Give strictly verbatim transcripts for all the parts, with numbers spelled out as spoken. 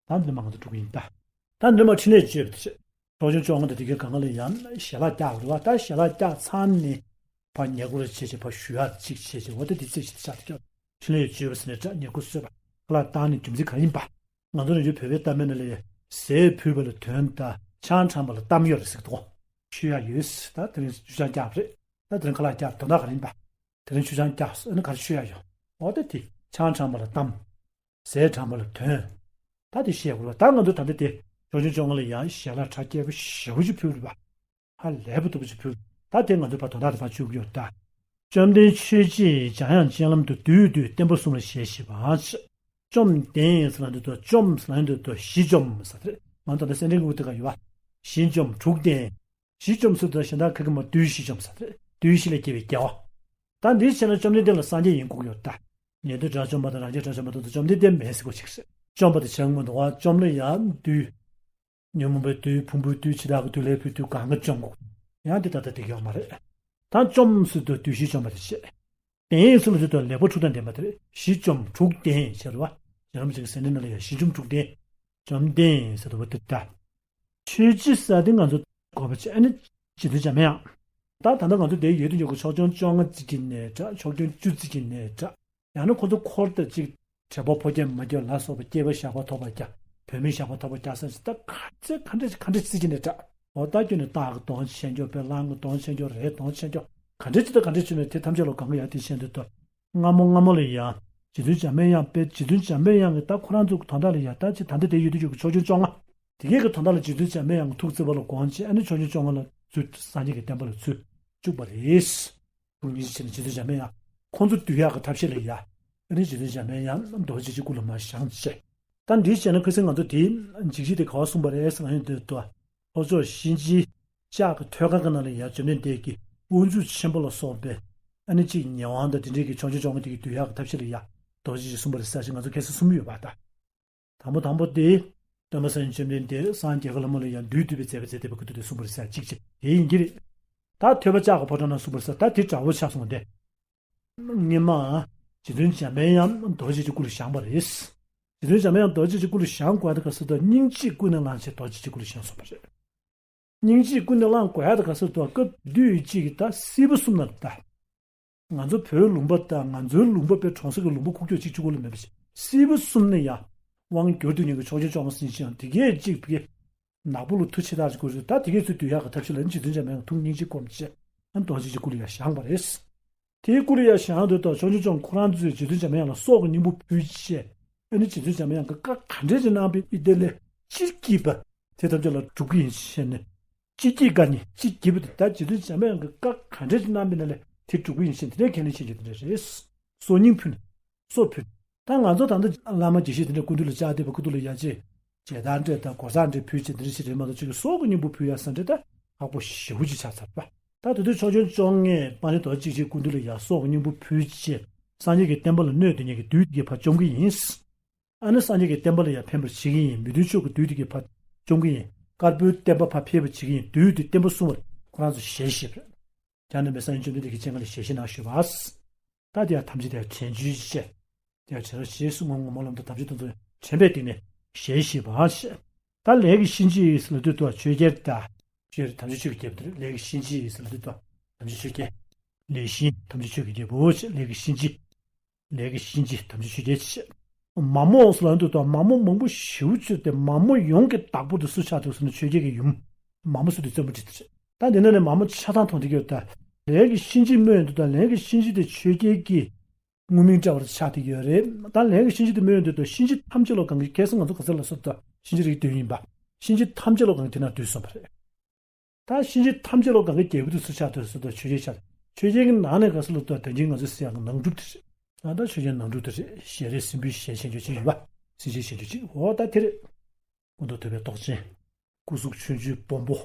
ད་འདི་མ་ང་ཚོ་འགྲོ་གི་ཡིན་ད། ད་འདི་མ་འཕྲིན་ལས་བཅོས་པ་དེ་བྱས། ཚོགས་ཆུང་བཅོ་ལྔ་དང་དེ་གའི་སྒང་ག་ལ་ཡང་ཞལ་ལག་བཀྱག་རེད་བ། ད་ཞལ་ལག་བཀྱག་ཚར་ནས་ཕར་ཉལ་གོ་ལ་བྱས་བྱས་ཕར་ཞུ་ཡག་གཅིག་བྱས་བྱས་འོ་ད་དེ་རྩེ་གཅིག་ཏུ་ཆགས་ཏེ་སྐྱོ། འཕྲིན་ལས་བཅོས་པ་ཟེར་ནས་སྐྲག་ཉལ་གོ་གསོས་པ་ཁ་ལག་བཏང་ནས་རྒྱུ་མཚན་ག་རེ་ཡིན་པ། ང་ཚོ་རང་ཆོས་བོད་པའི་གཏམ་དཔེ་ནང་ལ་ཡ་ཟས་ཕུལ་བ་ལ་དོན་དང་ཆང་དྲངས་པ་ལ་གཏམ་ཡོད་རེད་ཟེར་གི་འདུག་ཤོད་ཡག་ཡོད། ད་དེ་རིང་ཆུ་ཆང་བཀྱག་པ་རེད། ད་དེ་རིང་ཁ་ལག་བཀྱག་དོན་དག་ག་རེ་ཡིན་པ། དེ་རིང་ཆུ་ཆང་བཀྱག་ཨ་ནི་ག་རེ་ཤོད་ཡག་ཡོད། འོ་ད་དེ་ཆང་དྲངས་པ་ལ་གཏམ། ཟས་དྲངས་པ་ལ་དོན། ད་དེ་བཤད་དགོས་པ། ད་ང་ཚོ་ད་ལྟ་དེ་ཚོགས་ཆུང་བཅོ་ལྔ་ལ་ཡང་ཞལ་ལག་གྲ་རྒྱས་པོ་ཞེ་པོ་ཅིག་ཕུལ་རེད་པ། ཧ་ལས་པ་སྡུག་པོ་ཅིག་ཕུལ། ད་དེ་ང་ཚོ་ཕར་དོན་དག་དེ་ཕར་བཅུག་གི་ཡོད་ད། བཅོམ་ལྡན་ཆོས་རྗེས་འཇམ་དབྱངས་སྤྱན་ལམ་དུ་བསྡུས་ཏེ་བསྟན་པ་གསུམ་ལ་ཞལ་བཞེས་པ། བཅོམ་ལྡན་ཟེར་ན་འདི་ལྟོ། བཅོམ་ཟེར་ན་འདི་ལྟོ། བཞི་བཅོམ་ཟེར་དེ། ང་ཚོ་ད་ལྟ་སེ་འབྲས་དགུ་དེ་ག་ཡོད་པ། བཞི་བཅོམ་དྲུག་ལྡན། བཞི་བཅོམ་ཟེར་དུས་གཞན་དག་ག་གི་མ་བདུད་བཞི་བཅོམ་ཟེར་ཏེ། བདུད་བཞི་ལས་སྐྱེས་པའི་རྒྱལ་བ། ད་འདིའི་ཆེད་ན་བཅོམ་ལྡན་འདས་ལ་སངས་རྒྱས་ཡིན་དགོས་ཀྱི་ཡོད་ད། ཉན་ཐོས་དགྲ་བཅོམ་པ་དང་རང་རྒྱལ་དགྲ་བཅོམ་པ་དང་བཅོམ་ལྡན་འདས་མེད་ཟེར་དགོས་ཅིག་རེད། བཅོམ་པ་དེ་བྱང་མི་འདུག་བ། བཅོམ་ལ་ཡང་བདུད། ཉོན་མོངས་པའི་བདུད། ཕུང་པོའི་བདུད། འཆི་བདག་གི་བདུད། ལས་ཕུད་བདུད། གང་ག་བཅོམ་དགོས། ཡང་དེ་ད་ལྟ་དེ་ག་ཡོད་མ་རེད། ད་བཅོམ་ཟེར་དུས་བདུད་བཞི་བཅོམ་པ་དེ་བྱས། ལྡན་ཟེར་ལ་དེ་དང་ལེགས་པར་འཁྲུངས་དང་ལྡན་པ་དེ་རེད། བཞི་བཅོམ་དྲུག་ལྡན་བྱས་རེད་བ། ཡང་རིན་པོ་ཆེ་གི་ཟེར་ནས་ན་ལ་ཡང་བཞི་བཅོམ་དྲུག་ལྡན། བཅོམ་ལྡན་ཟེར་དུ་བ་དེ་ལྟ། ཆོས་རྗེ་ས་དེ་ང་ཚོ་གོ་བ་ཆེ་ཨ་ནི་རྗེ་བཙུན་འཇམ་དབྱངས། ད་ད་ལྟ་ང་ཚོ་དེ་ཡོད་དུ་ཡོད་གི་ཚོགས་ཆུང་བཅོ་ལྔ་བརྩི་གི་ནའི་འདྲ། ཚོགས་ཆུང་བཅུ་བརྩི་གི་ནའི་འདྲ། ཡང་ན་ཁོ་ཚོ་འཁོར་དང་གཅིག་དྲེད་ཕོག་ཕོ་རྒྱས་མ་རྒྱས་ལ་སོགས་པ་སྐྱེས་པ་ཞག་པ་ཐོབ་པ་རྒྱ། བུད་མེད་ཞག་པ་ཐོབ་པ་རྒྱ་ས་ཞིག་ད་ག་ཚད་ག་འདྲ་ཞིག་ག་འདྲ་ཞིག་བརྩི་གི་ནའི་འདྲ། འོ་ད་ཁྱོད་ནི་སྟག་གི་གདོང་ཆེ་འགྱོ། བེ་གླང་གི་གདོང་ཆེ་འགྱོ། རའི་གདོང་ཆེ་འགྱོ། ག་འདྲ་ཅིག་དང་ག་འདྲ་ཅིག་ནས་དེ་ཐམས་ཅད་ལ་གང་ག་ཡ་དེ་བཤད་འདོད་དོ། སྔ་མོ་སྔ་མོ་ལ་ཡ། རྗེ་བཙུན་འཇམ་དཔལ་དབྱངས་དཔེ་རྗེ་བཙུན་འཇམ་དཔལ་དབྱངས་ཀྱི་ད་ཁོ་རང་ཚོ་གི་དོན་དག་ལ་ཡ་ད་ཅི་ད་ལྟ་དེ་ཡོད་དུ་ཡོད་གི་ཚོགས་ཆུང་བཅོ་ལྔ། དེ་གས་ཀྱི་དོན་དག་ལ་རྗེ་བཙུན་འཇམ་དཔལ་དབྱངས་ཀྱི་ཐུགས་བརྩེ་བ་ལ་དགོངས་བྱས་ཨ་ནི་ཚོགས་ཆུང་བཅོ་ལྔ་ལ་ཚུར་སངས་རྒྱས་ཀྱི་བསྟན་པ་ལ་ཚུར་བཅུག་པ་རེད། ཐུགས་ཉིད་ཆེ་ནས་རྗེ་བཙུན་འཇམ་དཔལ་དབྱངས་ཁོང་ཚོ་འདུལ་ཡག་གི་ཐབས་ཤེས་ལ་ཡ། ཨ་ནི་རྗེ་བཙུན་འཇམ་དཔལ་དབྱངས་རྡོ་རྗེ་གི་སྐུ་ལ་མར་བཞེངས་བྱས། ད་འདིའི་རྗེས་ན་ཁ་སང་ང་ཚོ་དེའི་འཇིགས་བྱེད་དེ་ག་བ་གསུངས་པ་རེད་ཟེར་ན་ཡོང་དུས་དུ། ལྷོ་ཕྱོགས་གཤིན་རྗེའི་ལྕགས་ཀྱི་ཐོད་རྒལ་གྱི་ནང་ལ་ཡ་བཅོམ་ལྡན་འདས་ཀྱིས་དབུ་འཛུགས་ཆེན་པོ་ལ་སོགས་པའི་ཨ་ནི་གཅིག་ཉེ་དབང་དང་དེ་འདྲའི་གི་ཆོས་སྐྱོང་བཅོ་ལྔ་དེ་གི་འདུལ་ཡག་གི་ཐབས་ཤེས་ལ་ཡ་རྡོ་རྗེ་ཅིག་གསུངས་པ་རེད་ཟེར་ཞིག་ང་ཚོ་ཁ་སང་གསུངས་ཡོད་པ་ད། དང་པོ་དང་པོ་དེ། སྟོན་པ་སངས་རྒྱས་བཅོམ་ལྡན་འདས་སངས་རྒྱས་ག་ལ་མོ་ལ་ཡང་བདུད་འདུལ་བའི་མཛད་པ་མཛད་དེ་བ་ཁུ་ཐུག་དེ་གསུངས་པ་རེད་ཟེར་གཅིག་བྱས་དེ་ཡིན་གྱི་རེད། ད་ཐོས་པ་ལྕགས་ཀྱི་ཕོ་བྲང་ན་གསུངས་པ་རེད་ཟེར་ད་དེ་འདྲ་བོ་ཆགས་སོང་སྟེ། སྔོན་མ། རྗེ་བཙུན་འཇམ་དཔལ་དབྱངས་རྡོ་རྗེ་གི་སྐུ་ལ་བཞེངས་པ་རེད། རྗེ་བཙུན་འཇམ་དཔལ་དབྱངས་རྡོ་རྗེ་གི་སྐུ་ལ་བཞེངས་དགོས་ཡ་དེ་ག་ཟེར་ད་སྙིང་རྗེ་ཀུན་ནས་བསླངས་བྱས་རྡོ་རྗེ་གི་སྐུ་ལ་བཞེངས་སོང་བ་རེད། སྙིང་རྗེ་ཀུན་ནས་བསླངས་དགོས་ཡ་དེ་ག་ཟེར་ད་སྐབས་དུས་གཅིག་གི་ད་སྲིད་པ་གསུམ་ན་ད། ང་ཚོ་བོད་ལུང་པ་དང་ང་ཚོའི་ལུང་པ་པའི་གྲོང་གསེབ་ཀྱི་ལུང་པ་ཁུག་ཀྱོག་གཅིག་གཅིག་པོ་ལ་མེད་པ་ཞིག་སྲིད་པ་གསུམ་ནས་ཡང་དབང་བསྒྱུར་དུ་ཉན་གྱི་ཕྱོགས་སྐྱོང་བཅོ་ལྔ་ཟིན་ཅིང་དེ་གས་གཅིག་པའི་ནག་པོ་ལ་མཐུ་ཆེ་ཐག་ཆོད་དགོས་རེད། ད་དེ་གས་ཚུར་འདུལ་ཡག་གི་ཐབས་ཤེས་ལ་ནི་རྗེ་བཙུན་འཇམ་དབྱངས་ཐུགས་སྙིང་རྗེ་སྒོམ་བྱས་ཨ་ནི་རྡོ་རྗེ་གི་སྐུ་ལ་ཡང་བཞེངས་པ་རེད། དེའི་སྐུ་ལ་ཡང་བཞེངས་དུས་ད་ཕྱོགས་སྐྱོང་བཅོ་ལྔ་ཁོ་རང་ཚོས་རྗེ་བཙུན་འཇམ་དབྱངས་ལ་སྲོག་གི་སྙིང་པོ་ཕུལ་བྱས་ཨ་ནི་རྗེ་བཙུན་འཇམ་དབྱངས་ཀྱིས་བཀའ་ག་འདྲས་ཅིག་གནང་པའི་དེ་ལས་ཅི་བགྱིས་པ་དེ་ཐམས་ཅད་ལ་འགྲུབ་ཀྱི་ཡིན་ཞེས་ནས། ཅི་བགྱིས་བཀའ་ནི་ཅི་བགྱིས་པ་དེ་ད་རྗེ་བཙུན་འཇམ་དབྱངས་ཀྱིས་བཀའ་ག་འདྲས་ཅིག་གནང་པའི་ནང་ལས་དེ་འགྲུབ་ཀྱི་ཡིན་ཞེས་དེ་འདྲའི་ཁས་ལེན་བྱེད་རྒྱུ་དེ་འདྲ་རེད། སྲོག་སྙིང་ཕུལ་ནས། སྲོག་ཕུལ། ད་ང་ཚོ་ད་ལྟ་བླ་མ་དགེ་བཤེས་དེ་འདྲ་སྐུ་མདུན་ལ་བཅར་བསྡད་པ་ཁུ་ཐུག་ལ་ཡ་ཅེ། མཇལ་དར་འདྲ་དང་གོ་ས་འདྲ་ཕུལ་བྱས་དེ་འདྲ་ཞིག་རེད་མ་གཏོགས་ཅིག་གི་སྲོག་གི་སྙིང་པོ་ཕུལ་ཡ་ས་འདྲ་ད་ཁག་པོ་ཞེ་པོ་ཅིག་ཆགས་ཚར་བ། ད་དེ་དུས་ཕྱོགས་སྐྱོང་བཅོ་ལྔས་དཔལ་ལྡན་རྡོ་རྗེ་གི་སྐུ་མདུན་ལ་ཡ་སྲོག་གི་སྙིང་པོ་ཕུལ་བྱས་སངས་རྒྱས་ཀྱི་བསྟན་པ་ལ་གནོད་དེ་ཉིད་ཀྱི་བདུད་ཀྱི་ཕར་བཅོམ་གྱི་ཡིན། ཨ་ནི་སངས་རྒྱས་ཀྱི་བསྟན་པ་ལ་ཡང་ཕན་པར་བྱེད་ཀྱི་ཡིན། མི་མཐུན་ཕྱོགས་ཀྱི་བདུད་དེ་གའི་ཕར་བཅོམ་གྱི་ཡིན། དཀར་པོའི་བསྟན་པ་ཕར་འཕེལ་བར་བྱེད་ཀྱི་ཡིན། བདུད་དེ་བསྟན་པ་སྲུང་བར་ཁོ་རང་ཚོ་ཞལ་བཞེས་པ་རེད། ཡང་ན་མེད་སངས་རྒྱས་བཅོམ་ལྡན་འདས་ཀྱིས་སྤྱན་སྔར་ལ་ཞལ་བཞེས་གནང་ཞུས་པ། ད་དེ་ཡང་ཐམས་ཅད་དེ་ཡང་དྲན་བརྗོད་བྱས། དེ་ཡང་དྲན་རོགས་ཞེས་གསུངས། ངོ་ངོ་མ་ལམ་དུ་དམ་ཆོས་དེ་ཚོ་དྲན་པའི་སྟེང་ནས་ཞལ་བཞེས་པ་ཞེས། ད་ལས་ཀྱི་གཤིན་རྗེ་ཡིས་ལ་དུས་དུ་ཆོས་རྒྱལ་དང་། ཆོས་དམ་ཆོས་ཆོས་ཀྱི་རྒྱལ་པོ་དེ་རེད། ལས་ཀྱི་གཤིན་རྗེ་ཡིས་ལ་དུས་དུ་དམ་ཆོས་ཆོས་རྒྱལ། ལས་གཤིན་དམ་ཆོས་ཆོས་ཀྱི་རྒྱལ་པོ་ཞེས་ལས་ཀྱི་གཤིན་རྗེ། ལས་ཀྱི་གཤིན་རྗེ་དམ་ཆོས་ཆོས་རྒྱལ་ཞེས། མ་མོ་ཟེར་ལ་འདུག་དང་མ་མོ་མང་པོ་ཞེ་པོ་ཅིག་དེ་མ་མོ་ཡོངས་ཀྱི་བདག་པོ་དེ་སུ་ཆགས་འདུག་ཟེར་ན་ཆོས་རྒྱལ་གྱི་ཡུམ། མ་མོ་ཟེར་དུས་རྩེ་མོ་འབྲི་དེ་རེད། ད་འདི་ནང་ནས་མ་མོ་ཆ་ཚང་མཐོང་བསྡད་ཀྱི་ཡོད་ད། ལས་ཀྱི་གཤིན་རྗེ་སྨོས་འདུག་དང་ལས་ཀྱི་གཤིན་རྗེ་དེ་ཆོས་རྒྱལ་གྱི་དངོས་མིང་འདྲ་བར་ཆགས་བསྡད་ཀྱི་ཡོད་རེད། ད་ལས་ཀྱི་གཤིན་རྗེ་དེ་སྨོས་འདུག་དང་གཤིན་རྗེ་ཐམས་ཅད་ལ་གང་གི་ཁ་སང་ང་ཚོ་ག་ཚོད་ལ་སོགས་དང་གཤིན་རྗེ་རིགས་བདུན་ཡིན་པ། གཤིན་རྗེ་ཐམས་ཅད་ལ་གང་གི་དེ་ན་འདུས་སོང་བ་རེད། ད་གཤིན་རྗེ་ཐམས་ཅད་ལ་གང་གི་རྒྱལ་པོ་དེ་སུ་ཆགས་འདུག་ཟེར་དུས་ཆོས་རྒྱལ་ཆགས། ཆོས་རྒྱལ་གྱི་ནང་ནས་ག་ས་ལ་ཏོ་དོན་ཆེན་ང་ཚོས་ཟེར་ཡག་གི་ནང་སྒྲུབ་དེ་རེད། ད་ལྟ་ཆོས་རྒྱལ་ནང་སྒྲུབ་དེ་རེད། ཞལ་རས་སྲིན་པོའི་ཞལ་ཆེན་པོ་ཅིག་ཡོད་པ། སྲིན་ཆེན་ཞལ་ཆེན་པོ་ཅིག་འོ་ད་དེ་རེད། སྐུ་མདོག་དུ་བའི་ཏོག་ཅན། སྐུ་གཟུགས་ཆུང་ཆུང་སྦོམ་པོ།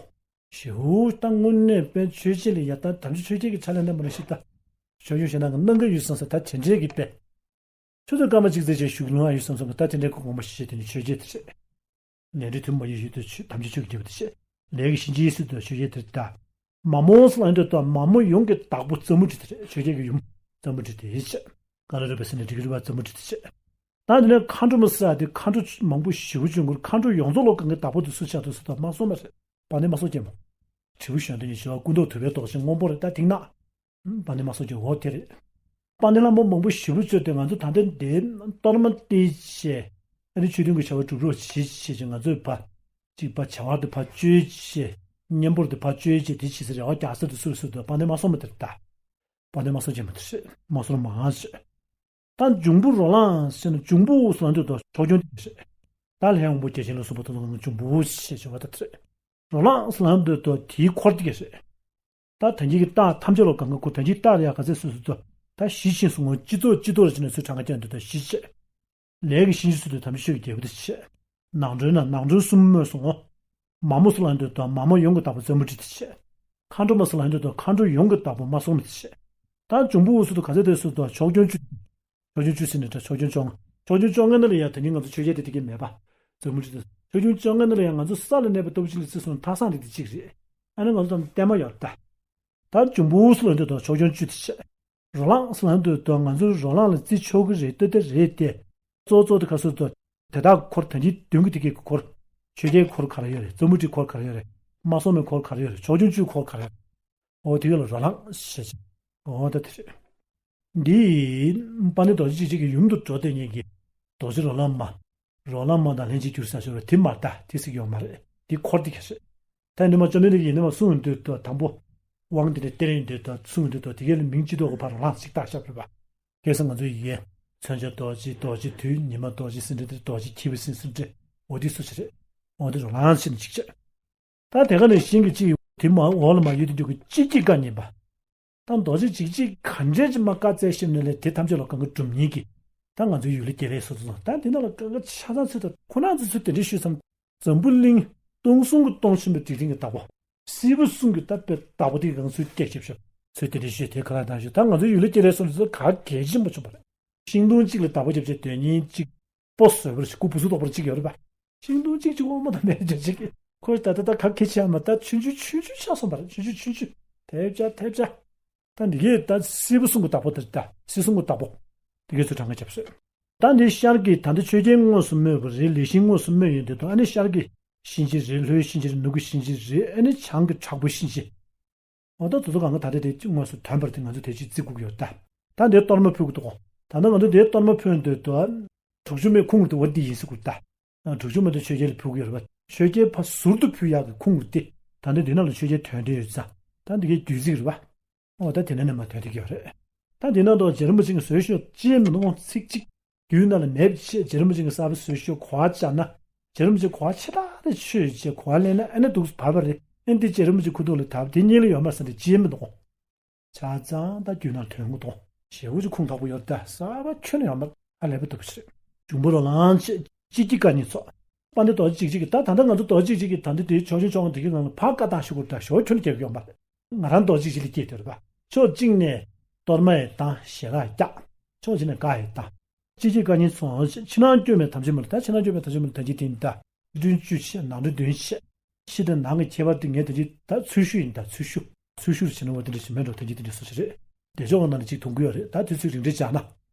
ཞེའུ་ད་དངོས་གནས་དཔལ་ཆོས་རྒྱལ་ལ་ཡ་ད་དམ་ཆོས་ཆོས་རྒྱལ་གྱི་ཆ་ལས་གནས་མ་རེད་ཤི་ད། ཆོས་ཆོས་ཞེ་ན་གི་གནང་གི་ཡོད་བསམ་ས་ད་དེ་འདྲའི་གི་དཔེ། ཆུ་ཚོད་སྐར་མ་གཅིག་ཙམ་ཞིག་བཞུགས་ལོང་ཡ་ཡོད་བསམ་སོང་གི་ད་དེ་འདྲའི་གི་དགོངས་པ་ཞིག་བཞེས་དེ་ནི་ཆོས་རྒྱལ་དེ་རེད། ལས་འབྲས་ཐུན་མོང་ཡེ་ཤེས་དུ་ཆོས་དམ་ཆོས་ཆོས་ཀྱི་རྒྱལ་པོ་དེ་བྱས། ལས་ཀྱི་གཤིན་རྗེའི་སྲིད་དུ་ཆོས་རྒྱལ་དེར་གདའ། མ་མོ་སུ་ལ་འདོད་དང་མ་མོ་ཡོངས་ཀྱི་བདག་པོ་རྩེ་མོ་འབྲི་དེ་རེད། ཆོས་རྒྱལ་གྱི་ཡུམ་རྩེ་མོ་འབྲི་དེ་བྱས། ཀ་ལ་རུ་པའི་སྲིད་ནས་འབྲི་གི་རུ་པ་རྩེ་མོ་འབྲི་དེ་བྱས། ད་དེ་ནས་མཁའ་འགྲོ་མ་ཟེར་ཡ་དེ་མཁའ་འགྲོ་མང་པོ་ཞེ་པོ་བྱུང་གི་རེད། མཁའ་འགྲོ་ཡོངས་རྫོགས་ལ་གང་གི་བདག་པོ་དེ་སུ་ཆགས་འདུག་ཟེར་དུས་དམག་ཟོར་མ་རེད། དཔལ་ལྡན་དམག་ཟོར་རྒྱལ་མོ། དྲིལ་བུ་གཞོན་དུ་ཡི་བྱ་བ་སྐུ་མདོག་དུ་བའི་མདོག་ཅན་སྔོན་པོ་རེད། ད་དེང་ན། དཔལ་ལྡན་དམག་ཟོར་རྒྱལ་མོ་དེ་རེད། དཔལ་ལྡན་ལྷ་མོ་མང་པོ་ཞེ་པོ་བཙལ་ཏེ་ང་ཚོ་ད་ལྟ་འདི་གཏོར་མ་སྟེར་བྱས། ཨ་ནི་ཆོས་མཐུན་གྱི་བྱ་བ་སྒྲུབ་རོགས་བྱེད་བྱས་ཅིག་ང་ཚོས་ཕར། ཅིག་ཕར་བྱ་བ་དེ་ཕར་བཅོལ་བྱས། གཉེན་པོར་དེ་ཕར་བཅོལ་བྱས་དེ་བྱེད་ས་རེ་བ་རྒྱག་ས་དེ་སུ་རེད་ཟེར་དུས་དཔལ་ལྡན་དམག་ཟོར་མ་དེ་རེད་ད། དཔལ་ལྡན་དམག་ཟོར་རྒྱལ་མོ་དེ་རེད། དམག་ཟོར་མང་ཆེ། ད་འབྱུང་པོ་རོ་ལངས་ཟེར་ན་འབྱུང་པོ་ཟེར་ན་འདོད་དོ་ཕྱོགས་སྐྱོང་དེ་རེད། ད་ལྷའི་དབང་པོ་བརྒྱ་བྱིན་ལ་སོགས་པ་དེ་ཚོ་འབྱུང་པོ་ཞེས་བྱ་བ་དེ་རེད། རོ་ལངས་ཟེར་ན་འདོད་དོ་དེའི་འཁོར་དེ་རེད། ད་ད་གིན་གྱི་རྟགས་ཐམས་ཅད་ལ་གང་ག་གོ། ད་གིན་རྟགས་ལ་ཡ་ག་ཚད་སོ་སོ་ཚོ། ད་ཞི་ཆེན་སོང་ངོ་སྤྱི་ཚོགས་སྤྱི་ཚོགས་ལ་བྱས་ན་ཚུལ་གྲངས་ཀ་ཅན་འདོད་དོ་ཞི་ཆེ། ལས་ཀྱི་གཤིན་རྗེ་ཚུལ་དུ་དམ་ཆོས་ཀྱི་རྒྱལ་པོ་དེ་བྱས། ནང་ཁྲོལ་ན་ནང་ཁྲོལ་གསུམ་སྨོས་སོང་ངོ་། མ་མོ་ཟེར་ལ་འདོད་དོ་མ་མོ་ཡོངས་ཀྱི་བདག་པོ་རྩེ་མོ་ཁྲི་དེ་བྱས། མཁའ་འགྲོ་མ་ཟེར་ལ་འདོད་དོ་མཁའ་འགྲོ་ཡོངས་ཀྱི་བདག་པོ་དམག་ཟོར་མ་དེ་བྱས། ད་འབྱུང་པོ་འུ་སུ་དུ་ག་ཚད་དེ་སུ་དོ་ཕྱོགས་སྐྱོང་བཅུ། ཕྱོགས་སྐྱོང་བཅུ་ཟེར་ནས་ད་ཕྱོགས་སྐྱོང་བཅོ་ལྔ། ཕྱོགས་སྐྱོང་བཅོ་ལྔ་ནང་ལ་ཡང་ད་ནི་ང་ཚོ་ཆོས་རྒྱལ་དེ་དེ་གས་མེད་པ། རྩེ་མོ་ཁྲི་དེ། ཕྱོགས་སྐྱོང་བཅོ་ལྔ་ནང་ལ་ཡང་ང་ཚོ་ས་ལ་གནས་པའི་སྟོབས་ཆེན་ལ་བརྩི་སོང་ཐག་སང་དེ་དེ་གཅིག་རེད། ཨ་ནི་ང་ཚོ་ད་ལྟ་མ་ཡོད་ད། ད་འབྱུང་པོ་འུ་སུ་ལ་འདོད་དོ་ཕྱོགས་སྐྱོང་བཅུ་དེ་བྱས། རོ་ལངས་ཟེར་ལ་འདོད་དོ་ང་ཚོ་རོ་ལངས་ལ་བརྩི་ཆོག་གི་རེད། ལྟོས་ཏེ་རེད་དེ། གཙོ་གཙོ་དེ་ག་སུ་དོ། དེ་དག་འཁོར་ད་གིན་མདུན་གྱི་དེ་གས་འཁོར། ཆོས་རྒྱལ་འཁོར་ག་རེ་ཡོད་རེད། རྩེ་མོ་ཁྲི་འཁོར་ག་རེ་ཡོད་རེད། དམག་ཟོར་མའི་འཁོར་ག་རེ་ཡོད་རེད། ཕྱོགས་སྐྱོང་བཅུའི་འཁོར་ག་རེ་ཡོད་རེད། འོ་དེ་གས་ལ་རོ་ལངས་ཞེས་བྱ། འོ་ད་དེ་རེད། འདི་དཔལ་ལྡན་རྡོ་རྗེ་འཇིགས་བྱེད་ཀྱི་ཡུམ་དུ་འགྲོ་དེ་ཉིད་ཀྱི་རྡོ་རྗེ་རོ་ལངས་མ། རོ་ལངས་མ་དང་ལྷན་ཅིག་གྱུར་ཟེར་ཞོར་བ་དེ་མ་རེད་ད། དེ་ཟེར་གྱི་ཡོད་མ་རེད། དེ་འཁོར་དེ་གས་རེད། ད་ནི་མ་བཅོམ་ལྡན་འདས་ཀྱིས་ནི་མ་གསུང་འདོད་དོ་དང་པོ། དབང་དེ་ནི་སྟེར་འདོད་དོ་གསུང་འདོད་དོ་དེ་གས་ལ་མིང་ཅི་ཐོག་གི་ཕར་རོ་ལངས་ཅིག་བཏགས་བཞག་རེད་པ། ཁ་སང་ང་ཚོའི་ཡི་གེ། མཚོན་བྱེད་རྡོ་རྗེ། རྡོ་རྗེ་དུས་ཉི་མ། རྡོ་རྗེ་སེང་ཁྲི་དེ། རྡོ་རྗེ་འཁྱིལ་པའི་སེང་སེང་ཁྲི། འོ་དེ་སུ་ཞིག་རེད། འོ་དེ་རོ་ལངས་ཟེར་ནས་ཅིག་བྱས། ད་དེ་ག་ནས་གཞན་གྱི་གཅིག་དེ་མ་འོག་ལ་མ་ཡོད་དེ་འདུག་གི་གཅིག་གཅིག་བཀའ་ཉན་པ། ད་རྡོ་རྗེ་འཇིགས་བྱེད་ག་འདྲས་ཅིག་མ་བཀའ་སྩལ་ཞིབ་ནས་ལས་དེ་ཐམས་ཅད་ལ་གང་གི་སྒྲུབ་ཉེན་གྱི། ད་ང་ཚོའི་ཡུལ་ལ་དགེ་ལེགས་སོ་སོ་སོང་ད་དེ་ནང་ལ་གང་གི་ཆ་ཚང་ཚུལ་དང་ཁོ་ན་ཚོ་ཚུལ་དེ་འདྲས་ཞུས་སམ། འཛམ་བུ་གླིང་སྟོང་གསུམ་གྱི་སྟོང་ཆེན་པོའི་སྒྲིག་ཁྲིམས་ཀྱི་བདག་པོ། སྲིད་པ་གསུམ་གྱི་ད་དཔེ་བདག་པོ་དེ་གང་ཚུལ་སྐད་ཞིབ་ཞིབ་ཚུལ་དེ་འདྲས་ཞུས་དེ་ག་ལ་དང་ཞུས་ད་ང་ཚོའི་ཡུལ་ལ་དགེ་ལེགས་སོ་སོ་ཚོ་ག་གལ་ཆེན་པོ་བྱུང་བ་རེད། ཤིང་སྡོང་གཅིག་ལ་བདག་པོ་རྒྱབ་བྱས་དོན་གཉིས་གཅིག་སྤོ་བཟོས་པར་ཞིག་སྐུ་བུ་སུ་དོག་པར་གཅིག་ཡོད་རེད་པ། ཤིང་སྡོང་གཅིག་གཅིག་དབང་མོ་དང་མེད་ཅོ་གཅིག་གིས་ཁོས་ད་ལྟ་ད་ག་གེ་ཆེ་ཡ་མ་ད་ཆུང་ཆུང་ཆུང་ཆུང་ཆགས་སོང་པ་རེད། ཆུང་ཆུང་ཆུང་ཆུང་ཐེབས་ཆ་ཐེབས་ཆ། ད་འདི་གས་ད་སྲིད་པ་གསུམ་གྱི་བདག་པོ་དེ་ད་སྲིད་གསུམ་གྱི་བདག་པོ། འདི་གས་ཚུལ་གྲངས་ཀ་རྒྱབ་སོད། ད་འདི་ཤར་གྱི་ད་ལྟ་ཆོས་རྒྱལ་དངོས་སུ་སྨོས་པ་རེད། ལས་གཤིན་དངོས་སུ་སྨོས་ཡོད་འདི་དང་ཨ་ནི་ཤར་གྱི་གཤིན་རྗེ་རེད། ལྷོའི་གཤིན་རྗེ་རེད། ནུབ་ཀྱི་གཤིན་རྗེ་རེད། ཨ་ནི་བྱང་གི་དྲག་པོའི་གཤིན་རྗེ། འོ་ད་དེ་ཚོ་གང་ག་ད་ལྟ་དེ་དངོས་སུ་ཐོན་པར་དེ་ང་ཚོ་དེ་ཅིག་བརྩི་དགོས་ཀྱི་ཡོད་ད། ད་འདིར་གཏོར་མ་ཕུལ་གི་འདུག་ད་ལྟ་ང་ཚོ་འདིར་གཏོར་མ་ཕུལ་འདོད་དོ། དྲུག་ཅུ་མའི་ཁུངས་དེ་བ་འདི་ཡིན་ཟེར་དགོས་ད། དྲུག་ཅུ་མ་དེ་ཆོས་རྒྱལ་ལ་ཕུལ་གི་ཡོད་རེད་པ། ཆོས་རྒྱལ་ཕར་ཟུར་དུ་ཕུལ་ཡག་གི་ཁུངས་དེ། ད་ལྟ་འདི་ནང་ལ་ཆོས་རྒྱལ་དོན་འགྲེལ་ཡོད་ཙང་། ད་འདི་གའི་བདུད་རྩི་རེད་པ། འོ་ད་དེ་ནས་ནས་མ་དོན་དེ་གི་ཡོད་རེད། ད་དེ་ནང་དུ་རྗེ་རིན་པོ་ཆེ་གིས་བཟོས་ཤོག་ཅི་མི་འདུག་ཚིག་གཅིག་དུས་ནང་ལ་མེད་པ་ཆེ། རྗེ་རིན་པོ་ཆེ་གིས་གསར་པ་བཟོས་ཤོག་གོ་བ་བཅར་ན། རྗེ་རིན་པོ་ཆེ་གོ་བ་ཆེ་དྲགས་རེ་ཆོས་བྱས་གོ་བ་ལེན་ན་ཨ་ནི་འདུག་བར་བ་རེད། ཨ་ནི་དེ་རྗེ་རིན་པོ་ཆེ་ཁུ་ཐུག་ལ་ད་དེ་གཉིས་ལ་ཡོད་མ་རེད་ཟེར་ནས་ཅི་མི་འདུག་ཆ་ཚང་ད་རྒྱུད་ནང་དོན་དགོས་དོ། ཞེ་པོ་ཅིག་ཁུངས་དག་པོ་ཡོད་ད། གསར་པ་ཁྱོན་ནས་ཡོད་མ་རེད། ཨ་ལས་པ་འདུག་པ་ཞིག་རེད། འབྱུང་པོ་རོ་ལངས་བྱེད་ཅིག་གི་བཀའ་ཉན་ཚོགས། དཔལ་ལྡན་རྡོ་རྗེ་འཇིགས་བྱེད་ཀྱི་ད་ད་ལྟ་ང་ཚོ་རྡོ་རྗེ་འཇིགས་བྱེད་ཀྱི་ད་འདི་དེའི་ཕྱོགས་སྐྱོང་བཅོ་ལྔ་དེ་གི་ནང་ལ་ཕར་བཀའ་བཏང་ཞུ་དགོས་ད་ཞོར་ཁྱོན་རྒྱབ་ཡོད་མ་རེད། ང་རང་རྡོ་རྗེ་འཇིགས་བྱེད་ལ་སྐྱེས་དེ་རེད་པ། ཕྱོགས་གཅིག་ནས་གཏོར་མ་ཡི་བཏང་ཞལ་ལག་བཀྱག་ཕྱོགས་གཅིག་ནས་བཀའ་ཡི་བཏང་། ཅི་ཅི་བཀའ་ཉན་ཚོགས། ཕྱི་ནང་སྐྱོན་མེད་དམ་ཆོས་མ་ལ་ད་ཕྱི་ནང་སྐྱོན་མེད་དམ་ཆོས་མ་ལ་ད་ཅི་དེ་ཡིན་ད། ཕྱི་དྲོན་བཅུ་ཆད། ནང་ཁྲོལ་བདུན་ཆད། ཕྱི་དང་ནང་གི་ཁྱད་པར་དེ་ངས་དེ་ཅི་ད་ཚུལ་ཤུགས་ཡིན་ད་ཚུལ་ཤུགས། ཚུལ་ཤུགས་རེ་བྱེད་ན་འོ་དེ་འདྲ་ཞིག་མེད་འགྲོ་དེ་ཅི་དེ་འདྲ་སོ་ཞིག་རེད། བདེ་མཆོག་གི་ནང་ལ་ཅིག་མཐོང་གི་ཡོད་རེད། ད་དུས་ཚོད་རིང་འདྲ་བྱས་ན།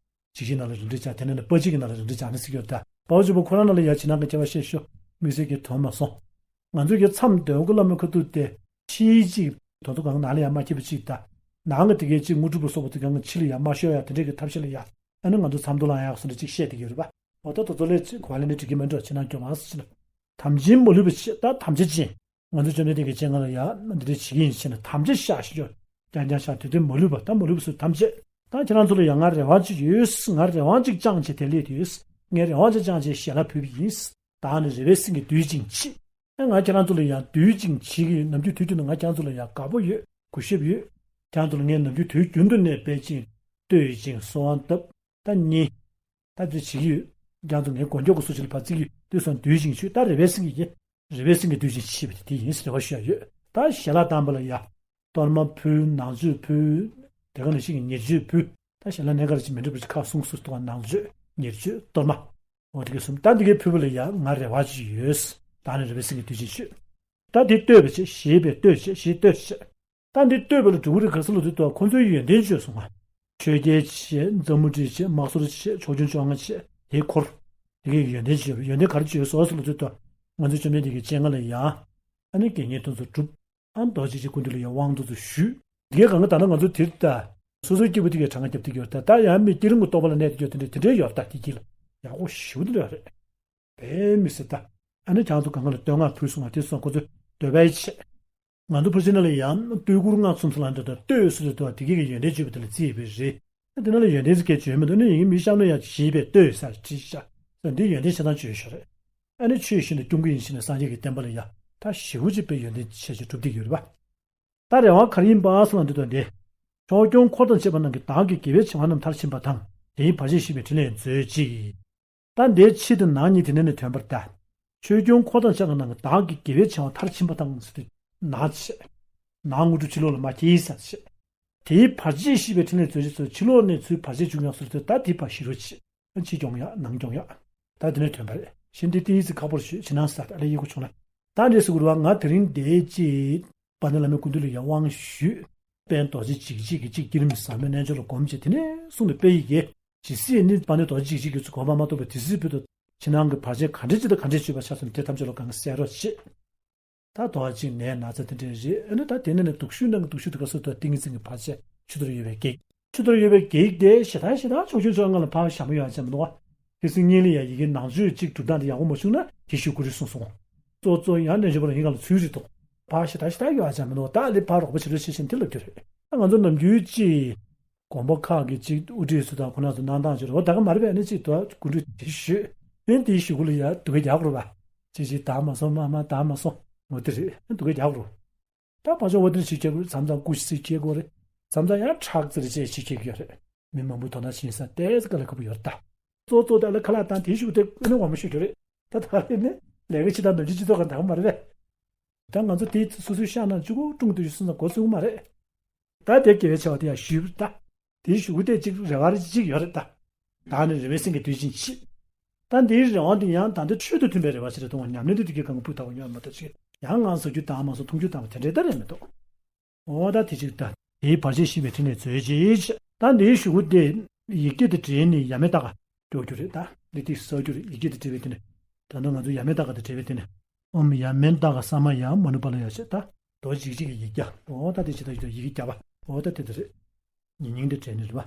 འཇིགས་བྱེད་ནང་ལ་རིང་འདྲ་བྱས་དེ་ནས་ནི་དཔའ་བྱེད་ཀྱི་ནང་ལ་རིང་འདྲ་བྱས་ན་ཟེར་གྱི་ཡོད་ད། དཔའ་བོ་ཆེན་པོ་ཁོ་རང་ནང་ལ་ཡ་ཕྱི་ནང་གི་ཁྱད་པར་བཤད་ཤོག་དམིགས་བསལ་གྱི་དོན་མ་སོང་། ང་ཚོས་ཀྱི་མཚམས་དོན་གོ་བླ་མའི་ཁ་ཐུག་དེ་ཕྱིའི་ཅིག་དོན་ཚོ་གང་ནང་ལ་ཡ་མ་ཁྱབ་པ་ཅིག་ད། ནང་གི་དེ་གའི་ཅིག་དངོས་གྲུབ་པ་སོགས་པ་དེ་གང་གི་ཕྱི་ལ་ཡ་མ་ཤོར་ཡ་དེ་འདྲས་ཀྱི་ཐབས་ཤེས་ལ་ཡ། ཨ་ནི་ང་ཚོ་མཚམས་དུ་ལངས་ཡག་སོ་འདྲ་ཅིག་བཤད་བསྡད་ཀྱི་ཡོད་རེད་པ། འོ་ད་དེ་ཚོ་ལས་ཅིག་གོ་བ་ལེན་ནས་འགྲིག་གི་མེད་འགྲོ་ཕྱི་ནང་སྐྱོ་མ་སི་ཕྱི་ན། དམ་ཅན་མ་ལུས་པ་ཆེ་ད་དམ་བཅའ་ཅན། ང་ཚོ་བཅོམ་ལྡན་འདས་ཀྱི་སྤྱན་སྔ་ལ་ཡ་འདི་འདྲ་བྱེད་ཀྱི་ཡིན་ཟེར་ནས་དམ་བཅའ་བཞག་ཞིག་ཀྱང་ཀྱང་བཞག་དུས་དེ་མ་ལུས་པ་ད་མ་ལུས་པ་སུ་ཐམས་ཅད། ད་ཁྱེད་རང་ཚོ་ལ་ཡང་ང་རེ་བ་ཅིག་ཡོད། ང་རེ་བ་ཅིག་བཅངས་བྱས་དེ་ལས་དུས། ངས་རེ་བ་ཅིག་བཅངས་བྱས་ཞལ་ལག་ཕུལ་བ་ཡིན། ད་ནི་རེ་བའི་སེང་གེ་བསྡུས་ཅིང་མཆིས། ཨེ་ང་ཁྱེད་རང་ཚོ་ལ་ཡང་བསྡུས་ཅིང་མཆིས་ཀྱི་ཡོད། ནམ་རྒྱུན་དུས་རྒྱུན་དུ་ང་ཁྱེད་རང་ཚོ་ལ་ཡང་དགའ་པོ་ཡོད། གུས་ཞབས་ཡོད། ཁྱེད་རང་ཚོ་ལ་ངས་ནམ་རྒྱུན་དུས་རྒྱུན་དུ་གནས་པའི་ཅིང་བསྟོད་ཅིང་གསོལ་བ་བཏབ། ད་གཉིས། ད་དེ་བྱེད་ཀྱི་ཡོད། ཁྱེད་རང་ཚོ་ངའི་མགོན་སྐྱབས་སྐུ་གཟུགས་ཅིག་ལ་ཕར་བརྩི་གི་ཡོད། དུས་སང་བསྡུས་ཤིང་ཆུད་ད་རེ་བའི་སེང་གེ་ཡིན། རེ་བའི་སེང་གེ་བསྡུས་ཤིང་མཆིས་པ་དེ་དེ་ཡིན་ཟེར་རེ་བ་ཞུ་ཡ་ཡོད། ད་ཞལ་ལག་བཏང་བ་ལ་ཡ། གཏོར་མ་ཕུལ། ནང་མཆོད་ཕུལ། དེ་ག་ནང་བཞིན་གྱི་ཉེར་སྤྱོད་ཕུལ། ད་ཞལ་ལག་གནས་ག་རེ་ཅིག་མི་འགྲིག་པ་ཅིག་ཁ་གསུང་གསུང་གཏོང་བ་ནང་མཆོད་ཉེར་སྤྱོད་གཏོར་མ། འོ་དེ་ག་གསུམ་ད་འདི་གའི་ཕུལ་བ་ལ་ཡ་ང་རེ་བ་ཅིག་ཡོད། ད་ནི་རེ་བའི་སེང་གེ་བསྡུས་ཤིང་མཆོད། ད་དེ་བསྟོད་པ་བྱེད། ཞེས་པས་བསྟོད་བྱེད། ཞེས་བསྟོད་བྱེད། ད་འདི་བསྟོད་པ་ལ་འགྲོ་གི་རེད། ག་ས་ལ་འདི་བསྟོད་ཁོ་ཚོའི་ཡོན་ཏན་བརྗོད་སོང་ང་། ཆོས་རྒྱལ་བྱེད། མཛའ་མོ་ཁྲི་བྱེད། དམག་ཟོར་བྱེད། ཕྱོགས་སྐྱོང་བཅོ་ལྔ་བྱེད། དེའི་འཁོར། དེ་གའི་ཡོན་ཏན་ཅིག་ཡོད་པ། ཡོན་ཏན་ག་རེ་ཅིག་ཡོད་སོགས་ལ་ལྟོས་དང་། ང་ཚོ་བཅོམ་ལྡན་འདས་ཀྱི་སྤྱན་སྔ་ལ་ཡང་། ཨ་ནི་དགེ་བསྙེན་དེ་ཚོ་སྒྲུབ། ཨ་ནི་རྡོ་རྗེ་གཅིག་སྐུ་མདུན་ལ་ཡང་དབང་དེ་ཚོ་ཞུས། དེ་གའི་སྒང་ག་ད་ལྟ་ང་ཚོ་དེ་ལྟ། སོ་སོའི་སྐྱེས་བུ་དེ་གའི་གྲངས་ཀ་རྒྱབ་དེ་གའི་ཡོད་ད། ད་ཡང་མི་བསྐྱེད་རིམ་གྱི་རྟོགས་པ་ལ་གནས་དེ་གའི་དེ་འདྲའི་དེ་འདྲའི་ཡོད་ད། དེ་དཀྱིལ་ལ་ཡག་པོ་ཞེ་པོ་དེ་འདྲ་ཡོད་རེད། དཔེ་མི་སྲིད་ད། ཨ་ནི་ཁྱེད་ཚོ་སྒང་ག་ལ་བསྟོད་བསྔགས་ཕུལ་སོང་བ་དེ་སོང་ཁོ་ཚོས་འདོད་པའི་ཆེད། ང་ཚོ་ཕར་ཕྱིན་ནང་ལ་ཡང་བསྟོད་བཀུར་བསྔགས་གསུམ་ཚོ་ལ་འདོད་དང་བསྟོད་ཟེར་དུས་དེ་གའི་ཡོན་ཏན་བརྗོད་པ་དེ་ལ་བརྩིས་པའི་རེད། དེ་ནང་ལ་ཡོན་ཏན་ཟེར་སྐད་བརྗོད་མི་འདུག་ནི་ཡིན། མི་གཤམ་ལ་ཡང་ཞེས་པའི་བསྟོད་ཟེར་བྲིས་ཤག་ཟེར་འདི་ཡོན་ཏན་ཆེ་ཐང་བརྗོད་ཤོག་རེད། ཨ་ནི་ཆོས་བཞིན་དུ་སྐྱོང་གི་ཡིན་ཞེས་ནས་སངས་རྒྱས་ཀྱི་བསྟན་པ་ལ་ཡང་ད་ཞེ་པོ་ཅིག་དཔེ་ཡོན་ཏན་ཆེ་ཆེ་གྲུབ་བསྡད་ཡོད་རེད་པ། ད་རེ་བ་ག་རེ་ཡིན་པ་ཟེར་ལ་འདི་དང་འདི། ཕྱོགས་སྐྱོང་འཁོར་དང་བཅས་པ་རྣམས་ཀྱིས་བདག་གི་དགེ་བའི་བྱ་བ་རྣམས་མཐར་ཕྱིན་པ་དང་། དེའི་བར་ཆད་ཞི་བའི་ཕྲིན་ལས་མཛོད་ཅིག་ད་འདིའི་ཕྱི་དང་ནང་གཉིས་དེ་ནས་ནི་ཐོན་པར་གདའ། ཆོས་སྐྱོང་འཁོར་དང་བཅས་པ་རྣམས་ཀྱིས་བདག་གི་དགེ་བའི་བྱ་བ་མཐར་ཕྱིན་པ་དང་ཟེར་དུས་ནང་བྱས། ནང་དངོས་གྲུབ་ཕྱི་ལོགས་ལ་མ་སྐྱེས་ས་བྱས། དེའི་བར་ཆད་ཞི་བའི་ཕྲིན་ལས་མཛོད་ཅིག་ཟེར་ཕྱི་ལོགས་ནས་ཚུར་བར་ཆད་བྱུང་ཡང་ཟེར་དུས་ད་དེ་ཕར་ཞི་རོགས་བྱེད། ཕྱི་སྐྱོང་ཡག་ནང་སྐྱོང་ཡག་ད་དེ་ནས་ཐོན་པ་རེད། གཞན་འདི་ཏིས་ཁག་པོར་ཞུས་ཕྱི་ནང་ས་ད་ལས་ཡི་གུ་བྱུང་ལ། ད་འདྲེ་སུ་གུ་རུ་བ་ང་དེ་རིང་འདས་ཅི། དཔལ་ལྡན་བླ་མའི་སྐུ་མདུན་ལ་ཡང་དབང་ཞུས། དཔལ་རྡོ་རྗེ་འཇིགས་བྱེད་ཀྱི་གཅིག་བསྐྱེད་རིམ་ཟབ་མོའི་རྣལ་འབྱོར་ལ་སྒོམ་བྱས་དེ་ནས་གསུངས་ནས་དཔལ་ཡི་གེ་ཇི་སྲིད་ནི་དཔལ་ལྡན་རྡོ་རྗེ་འཇིགས་བྱེད་ཀྱི་ཚུལ་སྒོམ་པ་མ་ཐོབ་པ་དེ་སྲིད་བར་དུ་ཕྱི་ནང་གི་བར་ཆད་ག་འདྲ་ཅིག་དང་ག་འདྲ་ཅིག་ཡོད་པ་ཆ་ཚང་དེ་ཐམས་ཅད་ལ་གང་ག་བསལ་རོགས་བྱེད། ད་དོ་བ་གཅིག་ནད་ན་ཚ་དེ་འདྲས་རེད། ཨ་ནི་ད་དེ་ནས་ནི་དུག་ཤུགས་ནང་གི་དུག་ཤུགས་དེ་ག་སོ་དོ་ཏིང་ངེ་འཛིན་གྱི་བར་ཆད་ཆུ་གཏེར་གཡོ་བའི་གེགས། ཆུ་གཏེར་གཡོ་བའི་གེགས་དེ་ཞེ་དྲག་ཞེ་དྲག་ཆོག་ཆུང་ཆོག་ང་ལ་ཕར་ཞྭ་མོ་ཡོད་ཅེས་མི་འདུག་བ། ཁྱེད་སྲིད་གཉིས་ལ་ཡ་ཡི་གེ་ནང་ཆོས་གཅིག་གྲུབ་སྟངས་དེ་ཡག་པོ་མ་བྱུང་ན་དེ་ཞུ་དགོས་རེད་གསུངས་སོང་། གཙོ་གཙོ་ཡང་ལན་ཞུ་བར་ཡིན་ག་ལ་ཚུལ་རེད་འདུག་ཕར་ཞེ་དྲག་ཞེ་དྲག་ཡོད་ཅེས་མི་འདུག་ད་ལས་ཕར་རོགས་པ་བྱེད་རོགས་བྱེད་བཞིན་དེ་ལབ་རྒྱུ་རེད། ད་ང་ཚོ་ནམ་རྒྱུན་གཅིག་དགོན་པ་ཁག་གི་གཅིག་དབུ་ཁྲིད་ཚོ་དང་ཁོ་རང་ཚོ་གནང་སྟངས་ཅིག་རེད། འོ་ད་ག་མ་རེད་པས་ནི་གཅིག་དོ་སྐུ་མགྲོན་དེ་ཞུས། ཨེ་དེའི་གཞུག་གུ་ལ་ཡ་སྡུག་སྐད་རྒྱག་དགོས་རེད་པ། ཅིག་ཅིག་དག་མ་སོང་མ་མ་དག་མ་སོང་འོ་དེ་རེད། ཨེ་སྡུག་སྐད་རྒྱག་དགོས་རེད། ད་བ་ཅོག་འོ་དེ་ཞིག་སྐྱེ་དགོས་རེད། མཚམས་མཚམས་སྐུ་ཞིག་སྐྱེ་དགོས་རེད། མཚམས་མཚམས་ཡང་ཁྲག་ཙི་རེ་ཅེས་ཞིག་སྐྱེ་གི་ཡོད་རེད། མི་མང་པོ་དོ་སྣང་བྱེད་ས་ཏོག་ཙམ་དཀའ་ལས་ཁག་པོ་ཡོད་རེད་ད། གཙོ་གཙོ་དེ་ལ་ཁ་ལག་བཏང་དེའི་གཞུག་དེ་ཨེ་ནི་འོ་མ་ཞུ་རྒྱུ་རེད། ད་ད་རེད་ནི་ལས་ཀ་ཅི་ལྟར་ནམ་རྒྱུན་སྤྱི་ཚོགས་ཁང་དག་མ་རེད་པས། ད་ང་ཚོ་དེ་སོ་སོའི་ཤག་ནང་གཅིག་པོ་ཀྲུང་དུ་ཡོད་སོང་ཙང་གོ་སྲུང་མ་རེད། ད་དེ་དགེ་བའི་ཆེ་བ་དེ་ཡང་ཞུས་པ་ད། དེའི་གཞུག་དེ་གཅིག་རེ་བ་རེ་གཅིག་ཡོད་རེད་ད། ད་ནི་རེ་བའི་སེང་གེ་དུས་ཆེན་ཕྱིས། ད་འདིའི་རེ་བ་འདི་ཡང་ད་འདི་ཆོས་དང་མཐུན་པའི་རེ་བ་ཞིག་རེད་གཏོང་བ། ཉམས་ལེན་དུ་དེ་གའི་གང་ག་ཕུགས་ཐག་པ་ཡོད་མ་གཏོགས་ཅིག་ཡང་ངང་བཟོ་རྒྱུ་དང་མ་སོང་མཐོང་རྒྱུ་དང་བ་དེ་འདྲའི་ད་རེད་མི་འདུག་འོ་ད་དེ་གཅིག་ད། དེའི་བར་ཆད་ཞི་བའི་ཕྲིན་ལས་མཛོད་ཅིག་ད་འདིའི་གཞུག་དེ་ཡི་གེ་དེ་བྲིས་ནས་ཡ་མེད་ད་ག་འགྲོ་རྒྱུ་རེད་ད། འདི་དེ་གསོག་རྒྱུ་རེད། ཡི་གེ་དེ་བྲིས་པའི་དེ་ནས། ད་ནི་ང་ཚོ་ཡ་མེད་ད་ག་དེ་བྲིས་པའི་དེ་ནས། ཨོཾ་ཡ་མེད་ད་ག་ས་མ་ཡ་མ་ནུ་པ་ལ་ཡ་ཞེས་ད། རྡོ་རྗེ་འཇིགས་བྱེད་ཀྱི་ཡིག་བརྒྱ། འོ་ད་དེ་ཇི་ལྟར་ཡོད་ཡི་གེ་བརྒྱ་པ། འོ་ད་དེ་དེ་རེད། ཉིན་ཉིན་དེ་དྲན་ནི་རེད་པ།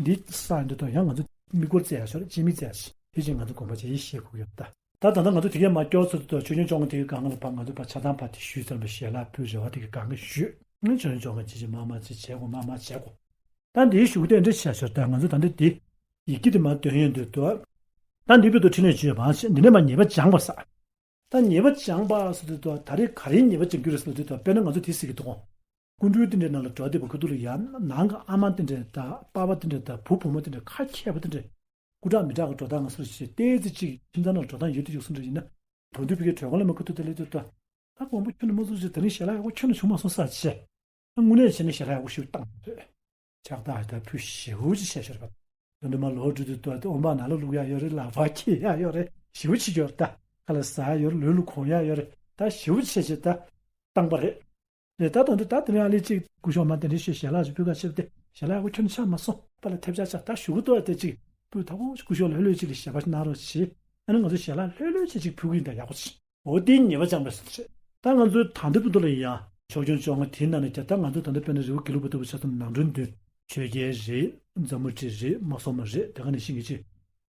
འདི་ས་འདི་དང་ཡང་ང་ཚོ་མིག་སྐོར་བཙལ་ཡ་ཤོར་ཅི་མི་བཙལ་ཡ་ཤི་དེ་ཅིག་ང་ཚོ་དགོངས་པ་བྱས་ཡིད་ཤེས་དགོས་ཡོད་ད། ད་ད་ལྟ་ང་ཚོ་དེ་གས་མ་སྐྱོར་ཚོད་དུ་ཆོས་སྐྱོང་ཅོག་ངེ་དེ་གའི་སྒང་ལ་ཕར་ང་ཚོ་ཕར་ཆ་ཚང་ཕར་དེ་ཞུས་ཚར་བའི་ཞལ་ལག་ཕུལ་རེ་བ་དེ་གའི་སྒང་ག་ཞུས། ང་ཆོས་སྐྱོང་ཅོག་ངེ་ཅི་ཅི་མ་མ་ཅི་བྱེད་དགོས་མ་མ་བྱེད་དགོས། ད་འདིའི་གཞུག་དེ་འདྲ་བྱས་ཤོར་ད་ང་ཚོ་ད་འདི་དེ་ཡི་གེ་དེ་མ་འདོན་ཡོང་དུས་དུ། ད་འདི་བོད་དུ་འཕྲིན་ལས་བྱོས་པ་འདི་ནས་མ་ཉེས་པ་སྦྱངས་པ་ས། ད་ཉེས་པ་སྦྱངས་པ་ཟེར་དུས་ད་ད་རེས་ག་རེའི་ཉེས་པ་སྦྱང་རྒྱུ་རེད་ཟེར་དུས་ད་དཔེར་ན་ང་ཚོ་དེ་ཟེར་གི་འདུག་སྐུ་མགྲོན་དེ་འདྲའི་ནང་ལ་འགྲོ་བསྡད་པ་ཁུ་ཐུག་ལ་ཡ་ནང་གི་ཨ་མ་དེ་འདྲ་དང་པ་ཕ་དེ་འདྲ་དང་བུ་བུ་མོ་དེ་འདྲ་ཁ་མཁས་པ་དེ་འདྲ་སྐུ་དྲག་མི་དྲག་གི་འགྲོ་སྟངས་ང་ཚོར་ཞེས་ཏོག་ཙམ་ཅིག་ཁྱིམ་ཚང་ནང་འགྲོ་སྟངས་ཡོད་དུ་ཡོད་སུ་འདྲ་ཡིན་ན་དོན་དུ་བི་གའི་གྲོས་ཁང་ལ་མ་ཁུ་ཐུག་དེ་ལས་དུ་ད་ད་དགོངས་པ་ཁྱོན་ནས་མ་ཚོམས་ཞེས་དེ་རིང་ཞལ་ལག་ཡག་པོ་ཁྱོན་ནས་བྱུང་མ་སོང་ས་ཆེ། དངོས་གནས་བྱས་ན་ཞལ་ལག་ཡག་པོ་ཞིག་བཏང་རེད། ཕྱག་རྟགས་ད་ཕུལ་ཞེ་པོ་ཅིག་བྱས་ཤོར་བ། དོན་དུ་མ་ལོག་འགྲོ་དུས་ད་དེ་ཨོམ་པ་ནང་ལ་བླུག་ཡ་ཡོད་རེད། ལག་པ་འཁྱེར་ཡ་ཡོད་རེད། ཞེ་པོ་ཅིག་ཡོད་རེད་ད། ཁ་ལ་ཟ་ཡ་ཡོད་རེད། ལུས་ལ་གོན་ཡ་ཡོད་རེད། ད་ཞེ་པོ་ཅིག་བྱས་བྱས་ད་བཏང་པ་རེད། རེད་ད་དོན་དུ་ད་དེ་རིང་ཨ་ལེ་གཅིག་སྐུ་ཞབས་མ་དེ་འདྲ་ཞིག་ཞལ་ལག་ཅིག་ཕུལ་ག་ཕྱིན་པ་དེ་ཞལ་ལག་ཡག་པོ་ཁྱོན་ནས་ཆགས་མ་སོང་པ་ལ་ཐེབས་ཆག་ཆག་ད་ཞུ་གི་འདུག་ཨ་དེ་གཅིག་ཕུལ་ད་གོ་སྐུ་ཞབས་ལྷོད་ལྷོད་ཅིག་ལ་ཞལ་པར་གནང་རོགས་བྱེད། ཨ་ནི་ང་ཚོ་ཞལ་ལག་ལྷོད་ལྷོད་ཅིག་ཅིག་ཕུལ་གི་ཡིན་ད་ཡག་པོ་ཅིག་འོ་དེའི་ཉེས་པ་སྦྱངས་པའི་སྲོལ་རེད། ད་ང་ཚོའི་ད་ལྟ་བར་དུ་ལ་ཡིན་ཡང་ཆོས་སྐྱོང་བཅོ་ལྔ་དེའི་ནང་ནས་ཀྱང་ད་ང་ཚོ་ད་ལྟ་དཔེར་ན་རི་བོ་དགེ་ལུགས་པ་ལྟ་བུ་ཆ་ཚང་ནང་ཁྲོལ་འདོན་ཆོས་རྒྱལ་རེད། ཛ་མུ་ཏྲི་རེད། མ་སོ་མ་རེད། དེ་ག་ནས་ཤིང་གི་ཅི་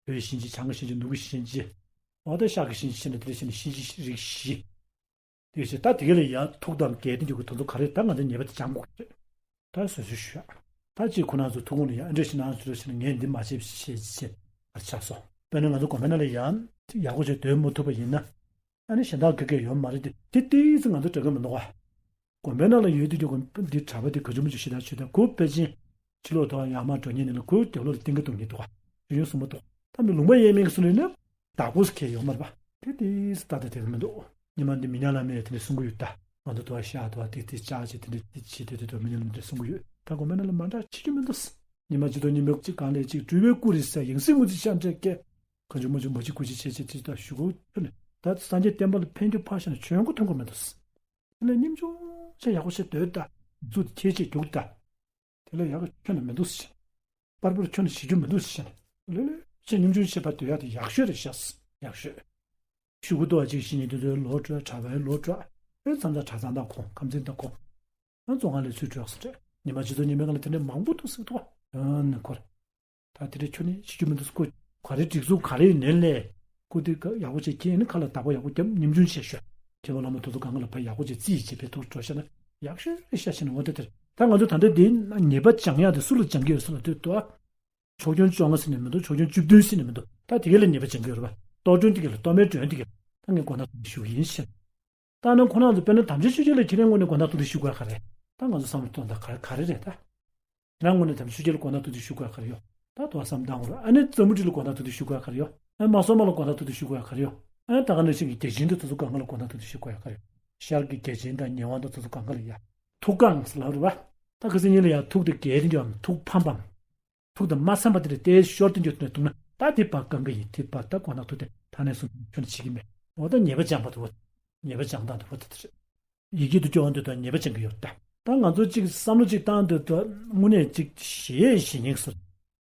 བོད་གཤིན་རྗེ་བྱང་གི་གཤིན་རྗེ་ནུབ་ཀྱི་གཤིན་རྗེ་འོ་ད་ཤར་གྱི་གཤིན་རྗེ་ཕྱིན་ན་དེ་ལ་ཕྱིན་ན་གཤིན་རྗེ་རིགས་བཞི། དེ་བཞིན་ད་དེ་ག་ལ་ཡང་ཐུགས་དམ་རྒྱལ་བསྟན་གྱི་གུ་དོན་ཚོ་ག་རེ་ད་ང་ཚོ་ཉེས་པ་དེ་སྦྱང་དགོས་རེད། ད་སོ་སོའི་ཞུ་ཡག་ད་ཅིག་ཁོ་རང་ཚོ་ཐུགས་དགོངས་ལ་ཡང་ཨ་འདྲ་ཞིག་གནང་ཟེར་ཞིག་ངས་འདི་མ་བྱེད་ཞེས་བྱེད་ཨར་ཆགས་སོང་། དཔེར་ན་ང་ཚོ་དགོན་པའི་ནང་ལ་ཡང་ཡག་པོ་བྱས་སྡོད་མ་ཐུབ་པ་ཡིན་ན། ཨ་ནི་གཞན་དག་ག་གེ་ཡོད་མ་རེད་དེ། དེ་ཏིག་ཙི་ང་ཚོ་དྲན་གི་མི་འདུག་ག་དགོན་པའི་ནང་ལ་ཡོད་དུས་ཀྱང་འདི་གྲྭ་པ་དེ་ག་ཚོད་མ་ཚོད་ཞེ་དྲག་ཆོས་དང་ཁོ་ཕལ་ཆེར་ཕྱི་ལོགས་དང་ཡར་མར་འགྲོ་མཁན་ནི་ལ་ཁོའི་རྒྱབ་ལོགས་ལ་ཏིང་ཀ་གཏོང་མཁན་འདུག་ག་ཡོད་ཡོད་སུ་མ་གཏོགས་ད་མི་ལུང་པ་གཡས་མིན་གྱི་སུ་ལ་ཡིན་ན་བདག་པོ་སུ་གས་ཡོད་མ་རེད་པ། དེ་ཏིག་ཙི་ཏག་ཏག་དེ་ག་མི་འདུག་ཉི་མ་འདི་མི་ཉག་བླ་མས་དེ་འདྲ་གསུང་གི་ཡོད་ད། ང་ཚོ་དུ་བ་ཤ་དུ་བ་ཏིག་ཏིག་ལྕགས་ཅིག་དེ་འདྲ་ཏིག་ཅིག་དེ་དུ་དུ་མི་ཉག་བླ་མས་དེ་འདྲ་གསུང་གི་ཡོད། ད་དགོན་པའི་ནང་ལ་མ་འདྲ་ཕྱི་རྒྱུ་མི་འདུག་ཉི་མ་གཅིག་དང་ཉི་མ་གཅིག་གང་ལས་གཅིག་སྤྲུལ་པའི་སྐུ་རེད་ཟེར་ཡང་སྲིད་ངོ་ཚིག་ཤམ་འདྲ་སྐད། གང་བྱུང་མ་བྱུང་མ་བྱེད་དགོས་ཅི་བྱེད་ཅེས་ཅི་ལྟར་ཞུ་དགོས་ཐོན་ནས་ད་སངས་རྒྱས་བསྟན་པ་ལ་ཕན་རྒྱུ་ཕར་བཞག་ན་གྱོང་གུན་ཐོན་དགོས་མི་འདུག་དེ་ལས་སྙེམས་ཆུང་ཆེ་ཡག་པོ་བྱས་སྡོད་ད། མཛུབ་དེ་ཁྱེད་ཅིག་རྒྱུག་ད། དེ་ལས་ཡག་གི་ཁྱོན་ནས་མི་འདུག་ཟེར། པར་པར་ཁྱོན་ནས་ཞི་རྒྱུ་མི་འདུག་ཟེར། ལོས་ལོས་ ཅེས་སྙོམ་ཆུང་བྱེད་པར་འདོད་ཡག་དེ་ཡག་ཤོས་རེད་ཤག་ཡག་ཤོས། ཤོག་གུ་ཏོ་བ་གཅིག་བཞི་ཉིས་དེ་ཚོའི་ལོ་སྤྲོད་གྲྭ་པའི་ལོ་སྤྲོད། ཨེ་མཚམས་མཚམས་གྲྭ་ཚང་དང་ཁོང་ཁམས་ཚན་དང་ཁོང་། ཨ་བཙོན་ཁང་ལས་ཚུར་འགྲོ་ཟེར་ཏེ། ཉི་མ་གཅིག་ཚོ་ཉི་མའི་སྒང་ལ་དེ་འདྲའི་མང་པོ་འདུག་ཟེར་འདུག་བ། ཨ་ནི་ཁོར། ད་དེ་འདྲའི་ཁྱོད་ནི་ཤི་རྒྱུ་མི་འདུག་ཟེར་ཁོ། ག་རེ་སྒྲིག་འཛུགས་ག་རེ་ཡིན་ནའི་ལས། ཁོ་དེ་ག་ཡག་པོ་བྱས་ཁྱེད་ནི་ཁ་ལ་བདག་པོ་ཡག་པོ་རྒྱབ་ཉམ་ཆུང་བྱས་ཤོག་ཁྱེད་བླ་མ་དེ་ཚོ་སྒང་ག་ལ་ཕར་ཡག་པོ་བྱས་རྩིས་བྱས་པའི་ཐུགས་སྤྲོ་ཤ་ན་ཡག་ཤོས་རེད་ཤག་ཤེས་ན་འོ་དེ་དེར། ད་ང་ཚོ་ད་ལྟ་འདི་ཉེས་པ་སྦྱང་ཡག་དེ་སུ་ལ་སྦྱང་གི་ཡོད་ཟེར་ལ་ལྟོས་དོ། ཕྱོགས་སྐྱོང་བཅོ་ལྔ་ཟེར་ནས་མི་འདུག་ཕྱོགས་སྐྱོང་བཅུ་བདུན་ཟེར་ནས་མི་འདུག་ད་དེ་ག་ལ་ཉེས་པ་སྦྱང་གི་ཡོད་རེད་པ། གཏོར་སྐྱོན་དེ་ག་ལ་གཏོར་མའི་སྒྲོན་དེ་ག་ལ་ད་ངས་དགོངས་དག་ཞུ་གི་ཡིན་ཤག་ད་ནི་ཁོ་རང་ཚོ་དཔེར་ན་དམ་ཆོས་ཆོས་རྒྱལ་ལ་ཁྱེད་རང་ངོས་ནས་དགོངས་དག་ཐུགས་དེ་ཞུ་དགོས་ག་རེད། ད་ང་ཚོ་བསམ་བློ་གཏོང་དག་ག་རེ་ག་རེ་རེད་ད། ཁྱེད་རང་ངོས་ནས་དམ་ཆོས་ཆོས་རྒྱལ་ལ་དགོངས་དག་ཐུགས་དེ་ཞུ་དགོས་ག་རེ་ཡོད། ད་དོ་བསམ་བཏང་དགོས་རེད། ཨ་ནི་རྩ་མུ་ཏི་ལ་དགོངས་དག་ཐུགས་དེ་ཞུ་དགོས་ག་རེ་ཡོད། ཨ་མ་སོ་མ་ལ་དགོངས་དག་ཐུགས་དེ་ཞུ་དགོས་ག་རེ་ཡོད། ཨ་ད་ག་ནང་བཞིན་གྱི་རྒྱལ་ཆེན་དེ་ཚོ་ཚོ་སྒང་ག་ལ་དགོངས་དག་ཐུགས་དེ་ཞུ་དགོས་ག་རེ་ཡོད། ཤར་གྱི་རྒྱལ་ཆེན་དང་ཉེ་དབང་དང་ཚོ་ཚོ་སྒང་ག་ལ་ཡ། ཐུགས་དགོངས་ལབ་རེད་བ། ད་ཁ་སང་ཉིན་ལ་ཡ་ཐུགས་དེ་རྒྱལ་དེ་འཇོག་ཐུགས་ཕམ་པའམ། ཐུགས་དང་མ་འཚམས་པ་དེ་འདྲ་ཏོག་ཙམ་ཤོར་ཏེ་འགྱོ་ཐུབ་ན་འདུག་ན་ད་དེ་བར་གང་ག་ཡིན། དེ་བར་ད་དགོངས་དག་ཐུགས་དེ་ད་ནས་བཟུང་ཁྱོན་ནས་བྱེད་ཀྱི་མེད། འོ་ད་ཉེས་པ་སྦྱངས་པ་དེ་འོ། ཉེས་པ་སྦྱང་སྟངས་དེ་འོ་ད་དེ་རེད། ཡི་གེ་དུ་སྐྱོར་འདོད་དང་ཉེས་པ་སྦྱང་གི་ཡོད་ད། ད་ང་ཚོ་གཅིག་བསམ་བློ་གཅིག་བཏང་འདོད་དང་དངོས་གནས་གཅིག་ཞེས་ཞེས་ཉེས་སུ།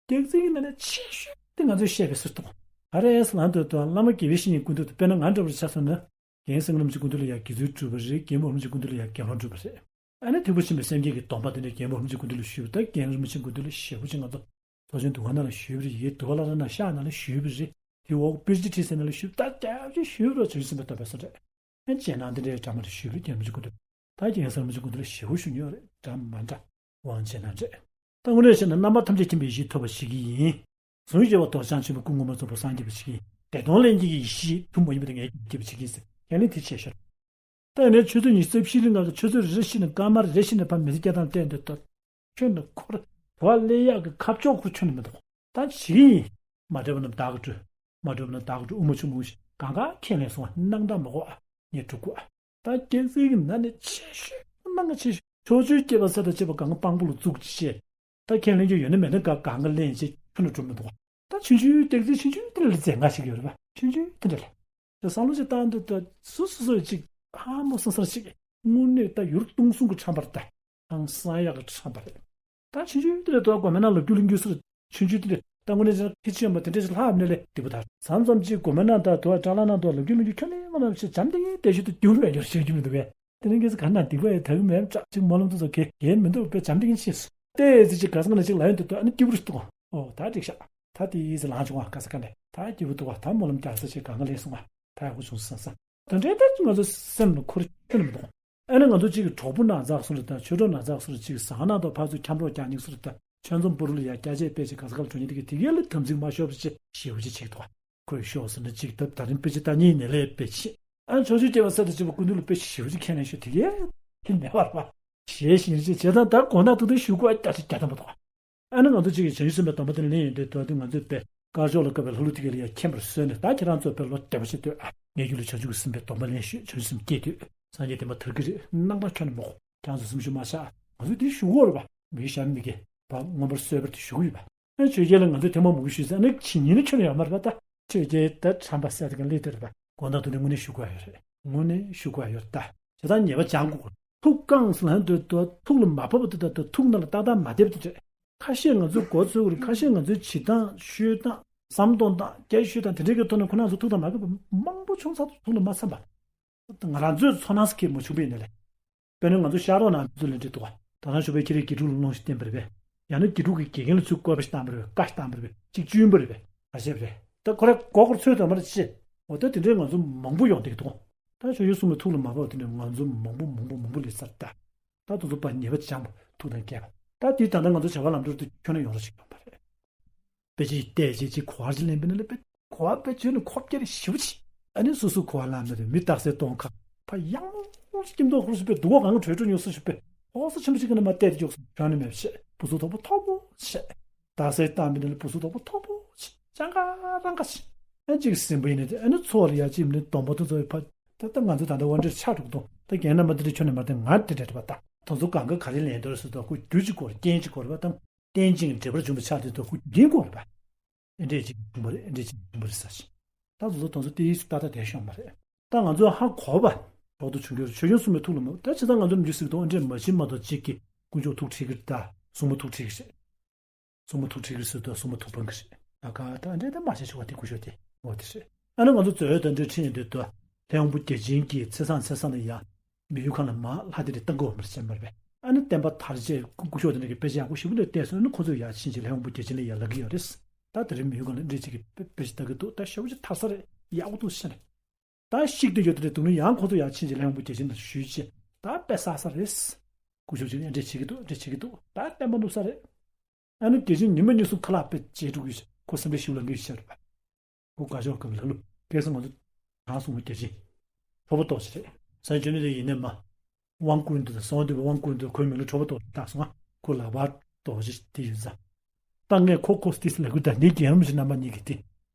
སྐྱག་རྫུན་གྱི་ནང་ནས་ཆེ་ཤོས་དེ་ང་ཚོས་བཤད་པའི་ཟུར་དུ། ཨ་རེས་ལང་འདོད་དང་བླ་མ་དགེ་བའི་བཤེས་གཉེན་ཀུན་འདུས་དང་དཔེར་ན་ང་འདྲ་བར་ཆ་བཞག་ན། རྒན་སེང་གེ་རིན་པོ་ཆེ་ཀུན་འདུས་ལ་ཡང་དགེ་ཚུལ་སྒྲུབ་པ་རེད། རྒན་པོ་རིན་པོ་ཆེ་ཀུན་འདུས་ལ་ཡང་དགེ་སློང་སྒྲུབ་པ་རེད། ཨ་ནི་ཐེག་པ་ཆེན་པོའི་སེམས་བསྐྱེད་ཀྱི་སྡོམ་པ་དེ་འདྲ་རྒན་པོ་རིན་པོ་ཆེ་ཀུན་འདུས་ལ་ཞུས་པ་ད་རྒན་རིན་པོ་ཆེ་ཀུན་འདུས་ལ་ཞེ་པོ་ཅིག་ང་ཚོ་ཚོགས་ཆེན་འདུ་ཁང་ནང་ལ་ཞུས་པ་རེད། ཡི་གེ་འདུ་བ་ལ་ར་ནང་ཤག་ནང་ལ་ཞུས་པ་རེད། དེ་འོག་དཔེ་ཆ་ཁྲིད་ས་ནང་ལ་ཞུས་པ་ད་རྒྱབ་ཅིག་ཞུས་པ་རེད། བྱང་ཆུབ་སེམས་དཔའི་སྡོམ་པའི་སོ་རེད། ཨ་རྗེས་གནང་དེ་འདྲའི་འདྲ་མ་རེད་ཞུས་པ་རེད། རྒན་རིན་པོ་ཆེ་ཀུན་འདུས་ལ་ཞེ་པོ་ཞུ་མྱོང་རེད། འདྲ་མ་འདྲ་དབང་རྗེས་གནང་རེད། ད་དངོས་གནས་བཤད་ན་རྣམ་པ་ཐམས་ཅད་མཁྱེན་པའི་ཡེ་ཤེས་ཐོབ་པར་བྱེད་ཀྱི་ཡིན། གཟུགས་བརྗེ་བ་དོར་བྱང་ཆུབ་པའི་སྐུ་ངོ་མ་རྫོགས་པར་སངས་རྒྱས་པར་བྱེད་ཀྱི་ཡིན། བདེ་སྟོང་ལྷན་སྐྱེས་ཀྱི་ཡེ་ཤེས་ཐུན་མོང་ཡིན་པ་དེ་ངས་རྒྱུད་པར་བྱེད་ཀྱི་ཡིན་ཟེར་ཁས་ལེན་དེ་བྱས་ཤོག་ད་ནས་ཆུ་ཚོད་ཉི་ཤུ་རྩ་བཞི་རིང་ལ་ཆུ་ཚོད་རེ་རེ་བཞིན་ནས་སྐར་མ་རེ་རེ་བཞིན་ནས་ཕར་མི་ཚེ་སྐྱེལ་སྟངས་བལྟས་འདོད་ལྟར། ཁྱོད་ནི་འཁོར་བ་ལས་ཡག་གི་ཁ་ཕྱོགས་འཁོར་ཁྱོད་ནི་མི་འདུག་ད་བྱེད་ཀྱི་ཡིན། མ་འདྲེས་པ་རྣམས་བདག་གིས་སྒྲོལ། མ་འདྲེས་པ་རྣམས་བདག་གིས་སྒྲོལ། དབུ་མ་ཕྱུག་མོ་ཞིག་གང་ག་ཁས་ལེན་སོང་བ་སྣང་དག་མ་གོ་ཨ་ངས་སྒྲུབ་དགོས་ཨ། ད་སྐྱག་རྫུན་གྱི་ནང་ནས་ཆེ་ཤོས་སྣང་གི་ཆེ་ཤོས་ཕྱོགས་བཅུའི་སྐྱེ་བ་ས་དང་བཅས་པ་གང་ག་དཔང་པོ་ལ་བཙུགས་ཀྱི་བཤད། ད་ཁས་ལེན་རྒྱུ་ཡོད་ན་མེད་ན་ག་གང་ག་ལེན་བྱེད་ཁྱོན་ནས་འགྲོ་མི་འདུག་ད་ཆུང་ཆུང་སྟེགས་རྩིས་ཆུང་ཆུང་དེ་འདྲ་ལ་རྫས་འགའ་ཞིག་ཡོད་རེད་པ། ཆུང་ཆུང་དེ་འདྲ་ལ། ད་བསམ་བློ་ཞིག་བཏང་དུས་ད་སུ་སུ་སུ་ཅིག་ཧ་མོ་སང་སང་ཅིག་དངོས་གནས་ད་ཡུར་སྟོང་གསུམ་གྱི་ཁྲམ་པ་རེད་ད། ཧང་སང་ཡག་གི་ཁྲམ་པ་རེད། ད་ཆུང་ཆུང་དེ་འདྲ་ད་དགོན་པའི་ནང་ལ་རྒྱུ་ལ་རྒྱུ་སུ་ཆུང་ཆུང་དེ་འདྲ་ད་དངོས་གནས་ཅིག་ཁེ་ཆེ་ཡོད་པ་དེ་འདྲ་ཞིག་ལྷག་མེད་ལས་སྡིག་པ་དང་མཚམས་མཚམས་ཅིག་དགོན་པའི་ནང་ད་དུ་བ་ཀྲ་ལ་ནང་དུ་ལ་རྒྱུ་ལ་རྒྱུ་ཁྱོན་ནས་མ་ལབ་ཞིག་བྱམས་དེ་ངས་བལྟས་ཞིག་ཏུ་རྒྱུ་མེད་རྒྱུ་ཞིག་རྒྱུ་མི་འདུག་གས། དེ་རིང་གིས་ག་ན་སྡིག་པ་ཡི་དག་མེད་ཅག་ཅིག་སྨོན་ལམ་དུ་ཚོ་གེ་གེ་མི་འདུག་པས་བྱམས་ཏིག་ཡིན་ཤེས་སུ་ལྟས་ཟི་ཅིག་ག་ས་ག་ན་ཅིག་ལ་ཡོན་དུ་ཏོ་ཨ་ནི་སྐྱིད་པོ་རུ་གཏོང་ཨོ་ད་འགྲིག་ཤག་ད་དེ་ཡིས་ལང་བྱུང་བ་ག་ས་ག་ནས་ད་སྐྱིད་པོ་འདུག་བ་ད་སྨོན་ལམ་རྒྱག་ས་ཅིག་གང་ག་ལས་སོང་བ་ད་ཡག་པོ་བྱུང་སོང་ས་དོན་འབྲེལ་ད་ང་ཚོ་སེམས་ལ་འཁོར་ཁྱོན་མི་འདུག་ཨ་ནི་ང་ཚོ་གཅིག་གི་གྲོགས་པོ་ནང་ཚགས་སུ་རེད་ད་ཆོས་གྲོགས་ནང་ཚགས་སུ་རེད་གཅིག་ཟ་ཁང་ནང་དུ་ཕར་ཚུར་འཁྱམ་རོགས་རྒྱག་ཉིག་སུ་རེད་ད་ཆོས་འཛོམས་པོ་རུ་ལ་ཡ་སྐྱ་ཆས་སྤེལ་ཅིག་ག་ས་ག་ལ་འགྲོ་ཉིན་དེ་གི་དེ་གས་ལ་དམ་ཚིག་མ་ཤོར་བ་ཅིག་ཞེ་པོ་ཅིག་ཆེག་ཐོག་ཁོས་ཤོག་ཟེར་ན་གཅིག་ད་ད་རིང་དཔེ་ཆ་ལྟ་ཉིན་ནས་ལས་དཔེ་ཆེ། ཨ་ཕྱོགས་བཅུའི་སྐྱེ་བ་ས་དང་བཅས་པ་ཀུན་ཏུ་ལ་དཔེ་ཆ་ཞེ་པོ་ཅིག་ཁས་ལེན་ཤོག་དེ་གས་ཁྱི་མེད་པར་བ། ཞེས་བཞིན་རྗེ་བྱས་ཙང་ད་དགོངས་དག་ཐུགས་དམ་ཞུ་དགོས་ཨ་ཀྱ་ཅིག་ཀྱ་དམ་པ་དོག་ཨ་ནི་ང་ཚོ་གཅིག་གིས་བྱང་ཆུབ་སེམས་དཔའི་སྡོམ་པ་དེ་ལེན་ཡོང་དུས་ད་དུང་ང་ཚོས་དཔེ་དཀར་ཕྱོགས་ལ་བཀོད་པའི་ལྷ་ཀླུ་དེ་གས་ལ་ཡ་མཁྱེན་པར་གསོལ་ནས་ད་ཁྱེད་རང་ཚོ་དཔེ་བློ་བདེ་པོ་ཞིག་སྡོད་ཨ་ངས་རྒྱུད་ལ་བྱང་ཆུབ་ཀྱི་སེམས་དཔའི་སྡོམ་པ་ལེན་ཤོག་བྱང་ཆུབ་སེམས་བསྐྱེད་དུས་སངས་རྒྱས་བསྟན་པ་དར་གྱི་རེད་སྣང་བ་ཁྱོན་ནས་མ་གོ་ཁྱེད་རང་ཚོ་སེམས་ཤུགས་མ་ཆག་ང་ཚོས་འདི་ཞུ་གི་ཡོད་རེད་པ་མི་ཤ་མི་གས་པ་མངོན་པར་གསལ་བར་དུ་ཞུ་གི་ཡོད་པ། ཨ་ཆོས་རྒྱལ་ལ་ང་ཚོས་ཐེངས་མ་མང་པོ་ཞུས་ཟེར་ཨ་ནི་ཕྱི་ཉིན་ནི་ཁྱོན་ནས་ཡོད་མ་རེད་པ་ད། ཆོས་རྒྱལ་ད་ཁྲམ་པ་ཟེར་དེ་ག་ལས་དེ་རེད་པ། དགོངས་དག་ཐུགས་དམ་དངོས་གནས་ཞུ་དགོས་ཡོད་རེད། དངོས་གནས་ཞུ་དགོས་ཡོད་ད། བྱས་ཙང་ཉེས་པ་སྦྱང་དགོས། ཐུགས་དཀའ་ཟེར་ལན་དུ་དུ་ཐུགས་ལ་མ་བབས་པ་དེ་ད་ད་ཐུགས་ནང་ལ་ཏག་ཏག་མ་བསྡད་པ་དེ་རེད། ཁ་ཤས་ང་ཚོའི་མགོ་ཚོས་ཀྱི་རེད་ཁ་ཤས་ང་ཚོའི་བྱེད་སྟངས་ཤོད་སྟངས་བསམ་གཏོང་སྟངས་སྐད་ཤོད་སྟངས་དེ་འདྲའི་གི་ཐོག་ནས་ཁོ་རང་ཚོ་ཐུགས་དང་མ་འགལ་བ་མང་པོ་བྱུང་ཚར་ཐུགས་ལ་མ་འཚམས་པ། ང་རང་ཚོའི་ཚོར་སྣང་ཟེར་མཁན་མ་བྱུང་བ་ཡིན་ན་ལས། དཔེར་ན་ང་ཚོ་ཤག་རོགས་ནང་ཚོ་ལ་འདྲི་འདུག་ག་ད་རང་ཞོགས་པའི་ཁྱེད་རའི་དགེ་ཕྲུག་ལ་སློང་ཞིག་བསྟན་པ་རེད་པས། ཡང་ན་དགེ་ཕྲུག་གི་དགེ་རྒན་ལ་ཚུར་བཀོད་པ་ཞིག་བཏང་པ་རེད་པས་བཀའ་ཞིག་བཏང་པ་རེད་པས་ཅིག་བཅོན་པ་རེད་པས་ག་བྱས་པ་རེད། ད་ཁོ་རེ་མགོ་སྐོར་ཚོད་དང་མ་རེད་ཅེས། འོ་ད་དེ་འདྲའི་ང་ཚོ་མང་པོ་ཡོང་བསྡད་ཀྱི་འདུག་ད་ཆོས་རྒྱལ་སྲུང་མའི་ཐུགས་ལ་མ་བབས་དེ་འདྲའི་ང་ཚོ་མང་པོ་མང་པོ་མང་པོ་སླེབས་ཚར་ད། ད་དེ་ཚོ་ཕར་ཉེས་པ་སྦྱངས་པ་ཐུགས་དམ་བསྐྱེད་པ་ད་དེ་ད་ལྟ་ང་ཚོ་བྱ་བ་ལམ་འགྲོ་དུས་ཁྱོན་ནས་ཡོང་རོགས་ཞིག་ཡོང་པ་རེད། དཔེ་ཅིག་བལྟས་ཅིག་ཅིག་གོ་བ་ཅིག་ལེན་པ་ཡིན་ན་ལས་དཔེ་གོ་བ་དཔེ་བྱོས་ནས་ཁོབ་རྒྱ་རེ་ཞེ་པོ་ཅིག་ཨ་ནི་སོ་སོ་གོ་བ་ལེན་པ་རེད་མི་རྟག་སའི་སྟོང་ཁ་ཕ་ཡང་སྐྱིམ་ཏོག་ཧུར་སུ་དཔེ་སྡུག་ག་གང་གྲོས་གྲོས་ཉོ་སུ་ཞིག་དཔེ་ཧོ་སོ་ཆེན་པོ་ཅིག་གི་ནང་མ་བལྟས་ཏེ་འཇོག་སོང་གྱོན་ནས་མེད་བཤད་བུ་སུ་དོག་པོ་ཐོག་པོ་བཤད་རྟག་སའི་གཏམ་མི་འདི་ལ་བུ་སུ་དོག་པོ་ཐོག་པོ་བཤད་ཅང་ག་རང་ག་བཤད་ཨ་ཅིག་སེམས་པ་ཡིན་ནས་ཨ་ནི་འཚོ་བ་ལ་ཡ་ཅིག་མི་སྡོམ་པ་དུ་འཚོ་བའི་ཕ་ད་ལྟ་ང་ཚོ་ད་ལྟ་དབང་འབྲེལ་ཆགས་འགྲོ་གི་འདུག་ད་རྒན་རྣམ་པ་འདི་འདྲ་ཁྱོན་ནས་མ་བལྟས་ང་དེ་འདྲ་རེད་པ་ད་དེ་ཚོ་གང་ག་ག་རེ་ལེན་འདོད་སུ་དོག་ཁུ་རྒྱུ་ཅིག་གོ་རེད་རྐྱེན་ཅིག་གོ་རེད་པ་དང་། རྟེན་ཅིང་འབྲེལ་པར་འབྱུང་བའི་ཆ་དེ་ཚོ་ཁུ་རྒྱུན་གོ་རེད་པ། ཨེ་འདྲས་ཅིག་འབྱུང་བ་རེད་ཨེ་འདྲས་ཅིག་འབྱུང་བ་རེད་ཟེར་ཞིང་། ད་དེ་ཚོ་དེ་ཚོ་དེའི་སུ་ཏག་ཏག་དེ་ཤོང་མ་རེད། ད་ང་ཚོ་ཧ་གོ་བ། ཞོག་ཏུ་ཆུང་རྒྱུར་ཆོས་སྐྱོང་སྲུང་མའི་ཐུགས་ལ་མ་ད་ཇི་ལྟར་ང་ཚོ་མི་འཇུ་སྲིད་དོ་ཨེ་འདྲས་མ་བྱིན་མ་གཏོགས་གཅིག་གིས་དཀོན་མཆོག་ཐུགས་ཁྲིད་ཀྱི་རེད་ད་སྲུང་མ་ཐུགས་ཁྲིད་ཀྱི་རེད། སྲུང་མ་ཐུགས་ཁྲིད་ཀྱི་སྲིད་དོ་སྲུང་མ་ཐུགས་ཕམ་གྱི་རེད། ད་ག་ད་འདྲེ་ད་མ་བྱེད་ཆོག་པ་དེ་སྐུ་ཞབས་དེ་འོ་དེ་རེད། ཨ་ནི་ང་ཚོ་མཛོད་ཡོད་དང་འདྲེ་ཁྲིད་ཡོང་དུས་དུ་ལྷ་ཡང་བུ་བརྒྱ་བྱིན་གྱིས་ཚེས་བཟང་ཚེས་བཟང་ལ་ཡ་མི་ཡུལ་ཁང་ལ་མ་ལྷ་དེ་འདྲ་བཏང་གི་འོ་མ་རེད་བྱས་མ་རེད་པས། ཨ་ནི་བསྟན་པ་དར་རྗེས་སྐུ་ཞབས་དེ་འདྲ་གི་དཔེ་ཆ་ཡག་པོ་ཞིབ་པོ་འདྲ་བལྟས་སོང་ཨ་ནི་ཁོ་ཚོས་ཡ་ཕྱིན་ཅི་ལྷ་ཡང་བུ་བརྒྱ་བྱིན་ལ་ཡ་ལབ་གི་ཡོད་རེད། ད་དེ་རིང་མི་ཡུལ་ཁང་ལ་འདྲེ་གཅིག་གིས་དཔེ་དཔེ་ཆ་ལྟ་གི་འདུག་ད་ཞེ་པོ་ཅིག་ཐར་ས་རེད་ཡག་པོ་འདུག་ཟེར་ནས། ད་བཤིག་སྟེ་ཡོད་དེ་རེད་འདུག་ནི་ཡང་ཁོ་ཚོ་ཡར་ཕྱིན་ཅི་ལྷ་ཡང་བུ་བརྒྱ་བྱིན་ལ་ཞུས་ཅི། ད་དཔེ་བསགས་ས་རེད། སྐུ་ཞབས་ཅིག་ནས་འདྲེ་བྱེད་ཀྱི་འདུག་འདྲེ་བྱེད་ཀྱི་འདུག་ད་བསྟན་པ་ནུབ་ས་རེད། ཨ་ནི་བརྒྱ་བྱིན་ཉི་མ་གཉིས་གསུམ་ཁ་ལག་དཔེ་བྱེད་འགྲོ་གི་ཡོད་ཁོ་སེམས་པའི་ཞིབ་ལ་འགུལ་ཤར་བ། ཁོ་དགའ་ཕྱོགས་སྐབས་ལ་ལུ་སྐལ་བཟང་ང་ཚོ་གང་སོང་བ་བརྒྱ་བྱིན། ཁྲོ་བོ་ཏོག་ཅིག་རེད། སང་ཆུ་ནི་དེ་ཡིན་ནས་མ། དབང་བསྐུར་འདུག་ད་སོང་འདུག་པ་དབང་བསྐུར་འདུག་ཁོའི་མིང་ལ་ཁྲོ་བོ་ཏོག་ཅིག་བཏགས་སོང་ང་ཁོ་ལག་པ་ཏོག་ཅིག་དེ་ཡོད་ཙང་། ད་ངས་ཁོ་ཁོ་སྟིས་ལ་གུ་ད་འདི་རྒན་རིན་པོ་ཆེ་རྣམ་པ་གཉིས་ཀྱི་དེ་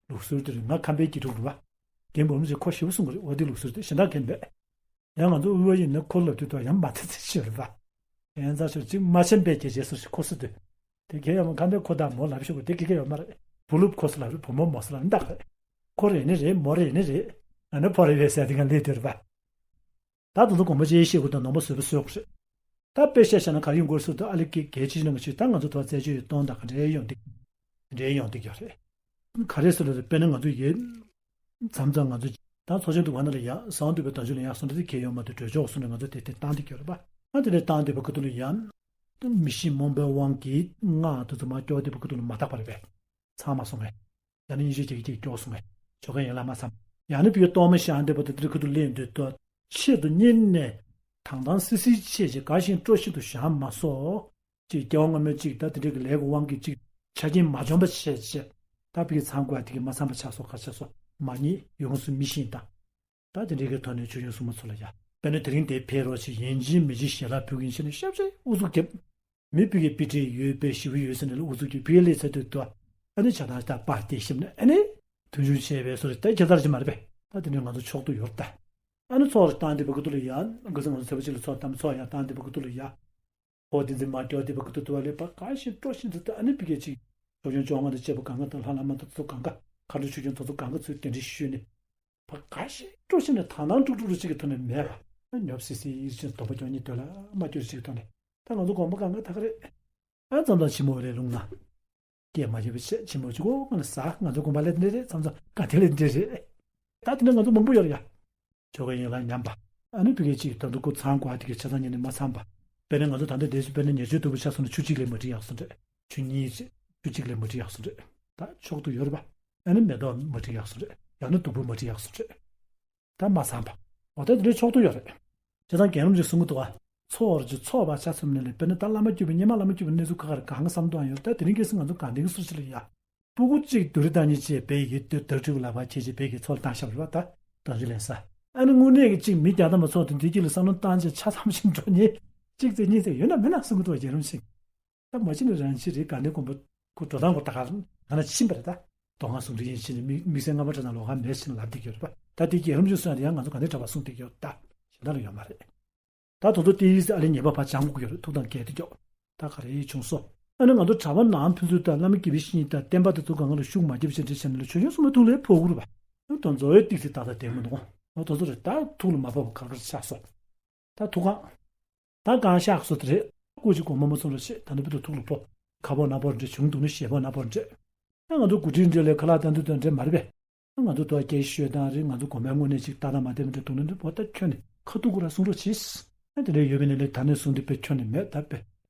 ལུགས་སྲོལ་དེ་རེད། ང་ཁམས་པའི་སྐྱིད་སྡུག་རེད་པ། རྒན་རིན་པོ་ཆེ་ཁོ་ཞེ་པོ་གསུང་གི་རེད། འོ་དེ་ལུགས་སྲོལ་དེ་གཞན་དག་གན་མེད། ཡང་ང་ཚོ་དབུས་པ་ཡིན་ན་ཁོ་ལབ་དུས་ད་ཡང་མ་ཚེ་ཚེ་ཤི་རེད་པ། ཡང་ཚ་ཤོར་ཅིག་མ་ཆེན་པའི་རྒྱལ་རྗེས་སུ་ཁོ་སུ་དུས། དེ་གས་ཡང་ཁམས་པའི་ཁོ་དང་མོ་ལབ་ཤོག་དེ་གས་གས་ཡོད་མ་རེད། བུ་ལུབ་ཁོ་སུ་ལབ་རེད། བུ་མོ་མོ་སུ་ལབ་རེད། འདག་རེད། ཁོ་རེ་ནི་རེད། མོ་རེ་ནི་རེད། ཨ་ནི་ཕོ་རེ་བས་ཟེར་དེ་ག་ལས་དེ་རེད་པ། ད་དུང་དུ་དགོངས་པ་ཅི་ཤེས་དགོས་དང་ནོར་མ་བཟོས་པ་བཟོས་དགོས་རེད། ད་དཔེ་བཤད་བཤད་ན་ག་རེ་ཡོང་དགོས་སུ་ད་ཨ་ལི་ཀེ་གལ་ཆེ་ཆེ་ནང་གི་ཆོས་ད་ང་ཚོ་ཐོག་རྩད་གཅོད་ཡོད་གཏོང་དང་ག་འདྲའི་ཡོང་འདུག་འདྲའི་ཡོང་འདུག་ཡོད་རེད། ག་རེ་ཟེར་ལ་དཔེར་ན་ང་ཚོ་ཡོད། མཚམས་མཚམས་ང་ཚོ་ད་ཚོགས་ཆེན་འདུག་ག་ན་ལ་ཡ་བཟང་འདུག་པའི་དོན་ཆོས་ལ་ཡ་སོང་འདྲ་དེ་གལ་ཡོད་མ་དུ་གྲོས་ཆོག་སོང་ནས་ང་ཚོ་དེ་དེ་བཏང་འདུག་ཡོད་རེད་པ། ང་དེ་ནས་བཏང་འདུག་པའི་ཁ་ཐུག་ལ་ཡ། མི་ཤེས་རྨོངས་པའི་དབང་གིས་སྔགས་དེ་ཚོ་མ་སྐྱོ་དེ་པ་ཀུ་ཏུ་ལ་མ་བརྟག་པ་རེད་པས། ཚང་མ་སོང་ངས། ཡང་ན་སྙིང་རྗེ་གཅིག་གཅིག་སྐྱོ་སོང་ངས། ཆོ་ག་ཡན་ལག་མ་བསམ། ཡང་ན་བུ་གའི་གཏོར་མ་བཞག་འདོད་པ་དེ་དེར་ཁུ་ཏུ་ལེན་འདོད་དོ། ཆེད་དུ་གཉེར་ནས། དང་དང་སི་སིའི་ཆེད་ཀྱི་དགའ་ཞིང་སྤྲོ་བཞིན་དུ་བཞག་མ་སོ། ཅིག་སྐྱེ་བ་སྔ་མའི་ཅིག་ད་དེ་འདྲའི་གི་ལས་ཀྱི་དབང་གིས་ཅིག་ཆ་རྐྱེན་མ་འཇོམས་པ་བྱས་བྱས། ད་བུ་གའི་ཚང་དགོས་དེ་གི་མ་བསམ་པ་ཆགས་སོ་ག་ཆགས་སོ་མ་ཉེས་ཡོངས་སུ་མི་ཤེས་དང་། ད་དེ་འདྲའི་གི་ཐོག་ནས་ཆོས་སྐྱོང་སྲུང་མ་ཚོ་ལ་ཡ། དཔེར་ན་དེ་རིང་དེ་ཕེབས་རོགས་ཞེས་ཡིན་གཅིག་མིན་གཅིག་ཞལ་ལག་ཕུལ་གིན་ཕྱིན་ནས་ཤབ་ཤབ་ཨུ་ཚུགས་རྒྱབ། མི་བུ་གའི་དཔེ་ཁྲིད་ཡོད་པའི་ཞི་བ་ཡོད་ཟེར་ནས་ལ་ཨུ་ཚུགས་རྒྱབ་བུ་གའི་ལས་ཚར་དུས་དོ། ཨ་ནི་ཆ་ཚང་ཞིག་ད་པར་དེ་ཞིབ་ནས་ཨ་ནི། མཐུན་འཇུག་བྱས་པའི་སོ་རེ་ད་ཁྱད་མཚར་ཅིག་མ་རེད་པས། ད་དེ་འདྲའི་ང་ཚོ་ཕྱོགས་བསྡུ་ཡོད་ད། ཨ་ནི་ཚོགས་རེ་བཏང་དེ་བུ་གུ་ཏུ་ལ་ཡ། ག་ཚོད་ང་ཚོ་ཚེ་བ་གཅིག་ལ་ཚོགས་བཏང་ཚོགས་ཡ་བཏང་དེ་བུ་གུ་ཏུ་ལ་ཡ། ཨོ་དེ་འཛིན་མ་སྐྱོ་དེ་བུ་གུ་ཏུ་ཏུ་བ་ལས་པ་ག་ཞིག་སྤྲོ་ཞིག་འཛིན་ཏུ་ཨ་ནི་བི་གའི་ཅིག་ཆོས་སྐྱོང་བཅོ་ལྔ་དང་བཅས་པ་གང་ག་དང་ལྷ་བླ་མ་དང་དེ་ཚོ་གང་ག་མཁའ་འགྲོ་ཆོས་སྐྱོང་དེ་ཚོ་གང་ག་ཚོས་གདན་འདྲེན་ཞུས་ནས། ཕ་ག་ཞིག་སྤྲོ་ཞིག་ནས་དང་དང་དཀྲུག་དཀྲུག་རུ་ཅིག་གི་ཐོག་ནས་མེད་པ། ཉོབ་སི་སི་ཡིད་ཆེས་སྡོམ་པ་སྐྱོང་ཉིད་འདོད་ལ་མ་སྐྱོ་ཞིག་གི་ཐོག་ནས་ད་ང་ཚོ་དགོངས་པ་གང་ག་ད་ག་རེད། ཨ་ཙམ་དང་ཕྱི་མོ་རེ་རུང་ན། སྐད་མ་བྱེད་པ་བྱས་ཕྱི་མོ་གཅིག་གོ་ང་ལ་ཟ་ང་ཚོ་དགོངས་པ་ལས་འདྲེ་རེད་བསམ་ཚོ་ག་དེ་ལས་འདྲེ་རེད། ད་དེ་འདྲ་ང་ཚོ་མང་པོ་ཡོད་རེད་ཡ། ཆོ་ག་ཡན་ལག་ཉམས་པ། ཨ་ནི་བི་གའི་གཅིག་ད་དུང་ཁོ་ཚང་དགོས་ཨ་དེ་གའི་ཆ་ཚང་ཉིད་ནས་མ་ཚང་པ། དཔེར་ན་ང་ཚོ་ད་ལྟ་འདས་སུ་དཔེར་ན་ཉེར་སྤྱོད་དུ་བུ་ཆ་སོང་ན་ཆུ་གཅིག་ལས་མ་བྲི་ཡག་སོང་རེད། ཆུ་གཉིས་རེད། ཆུ་གཅིག་ལས་མ་བྲི་ཡག་སོང་རེད། ད་མཆོག་ཏུ་ཡོད་རེད་པ། ཨ་ནི་མེ་ཏོག་མ་བྲི་ཡག་སོང་རེད། ཡང་ན་སྟུག་པོ་མ་བྲི་ཡག་སོང་རེད། ད་མ་ཚང་པ། འོ་ད་དེ་འདྲའི་མཆོག་ཏུ་ཡོད་རེད། བྱས་ཙང་རྒན་རིན་པོ་ཆེས་གསུང་གི་འདུག་ག་ཚོགས་རེ་ཅིག་ཚོགས་པ་ཆ་ཚང་ནས་ལས་དཔེར་ན་ད་བླ་མ་བརྒྱུད་པའི་སྔོན་མ་བླ་མ་བརྒྱུད་པའི་གནས་ཚུལ་ཁག་ཁག་རེ་གང་ག་བསམ་གཏོང་ཡོད་ད་དེ་རིང་ཁ་སང་ང་ཚོ་གང་ལྡན་གྱི་སུ་ཞིག་ལ་ཡ། སྤུ་གུ་གཅིག་བདུད་རི་བདག་ཉིད་ཅེས་བོད་ཡིག་ཏུ་བདག་ཁྲིའུ་ལག་པ་ཁྱེད་ཅེས་བོད་ཀྱི་ཚོགས་ལ་བཏང་ཤག་རེད་པ་ད་བདག་ཁྲིའུ་ལེན་ས། ཨ་ནི་དངོས་གནས་ཀྱི་གཅིག་མི་རྒྱ་དམ་པ་ཚོགས་དེ་འདི་གཅིག་ལ་བསམ་བློ་བཏང་རྗེས་ཆ་ཚང་ཞིག་འགྲོ་ཉེ། གཅིག་ཚེ་གཉིས་ཚེ་ཡོད་ན་མེད་ན་གསུང་གི་འདུག་རྒྱལ་རིན་པོ་ཆེ། ད་མ་ཕྱིན་ན་རང་ཕྱིར་རེད་ག་ནས་དགོངས་པ་ཁོ་འགྲོ་སྟངས་ཁོ་ད་ག་ང་ན་ཕྱིན་པ་རེད་ད། མདོ་སྔགས་ཟུང་འབྲེལ་ཡིན་ཕྱིན་ནས་དམིགས་དམིགས་བསལ་སྔ་མ་འདྲ་ན་ལོགས་ཀ་མེད་ཕྱིན་ལབ་བསྡད་ཀྱི་ཡོད་རེད་པ། ད་དེ་རྒྱལ་རིན་པོ་ཆེ་གསུངས་ཡ་དེ་ཡང་ང་ཚོ་ག་ནས་འདྲ་བ་གསུངས་བསྡད་ཀྱི་ཡོད་ད། གཞན་དག་ལ་ཡོད་མ་རེད། ད་དོ་ཚོ་ཏི་ཡིས་ཨ་ལེ་ཉེས་པ་ཕར་སྦྱང་དགོས་ཀྱི་ཡོད་རེད་ཐུགས་དང་འགལ་དུ་འཇོག་ད་ག་རེ་བྱུང་སོ། ཨ་ནི་ང་ཚོ་གྲྭ་པ་ནང་ཕན་ཚུན་དང་བླ་མ་དགེ་བའི་བཤེས་གཉེན་དང་བསྟན་པ་དེ་ཚོ་གང་ག་ལ་ཤུགས་མ་རྒྱབ་ཅིག་འདྲ་བྱས་ན་ལ་ཆོས་སྐྱོང་སྲུང་མའི་ཐུགས་ལ་ཕོག་གི་རེད་པ། དོ་ཚོ་ཡོད་ཏིག་ཙི་ད་ལྟ་བསྡད་མི་འདུག་ཨོ་དོ་ཚོ་རེད་ད་ཐུགས་ལ་མ་ཕོག་པ་ག་རེ་ག་རེ་ཆགས་སོ། ད་ཐུགས་ཁག་ད་གང་ཤག་སོ་དེ་རེད། སྐུ་ཅིག་གོ་མ་མ་སོང་ལ་ཤེས་ད་ནི་བུ་དུ་ཐུགས་ལ་ཕོག་ཁ་ཕོག་ནག་ཕོག་འདྲེ་བྱུང་འདུག་ནི་ཞེ་ཕོག་ནག་ཕོག་འདྲེ། ད་ང་ཚོ་གོ་སྒྲིག་འདྲེ་ལས་ཁ་ལག་བཏང་དུས་དང་འདྲེ་མ་རེད་པས། ང་ཚོ་དོ་སྐད་ཤོད་དང་རེད་ང་ཚོ་གོ་མའི་དངོས་གནས་ཅིག་ལྟ་དང་མ་བདེ་མི་འདྲ་འདུག་ན་འདྲེ་བོ་ད་ཁྱོད་ནི་ཁ་ཐུག་གུ་ར་གསུང་རོགས་གྱིས། ཨ་དེ་འདྲ་ཡོད་པའི་ནི་ལས་ད་ནས་བཟུང་འདི་པས་ཁྱོད་ནི་མེད་ད་པས།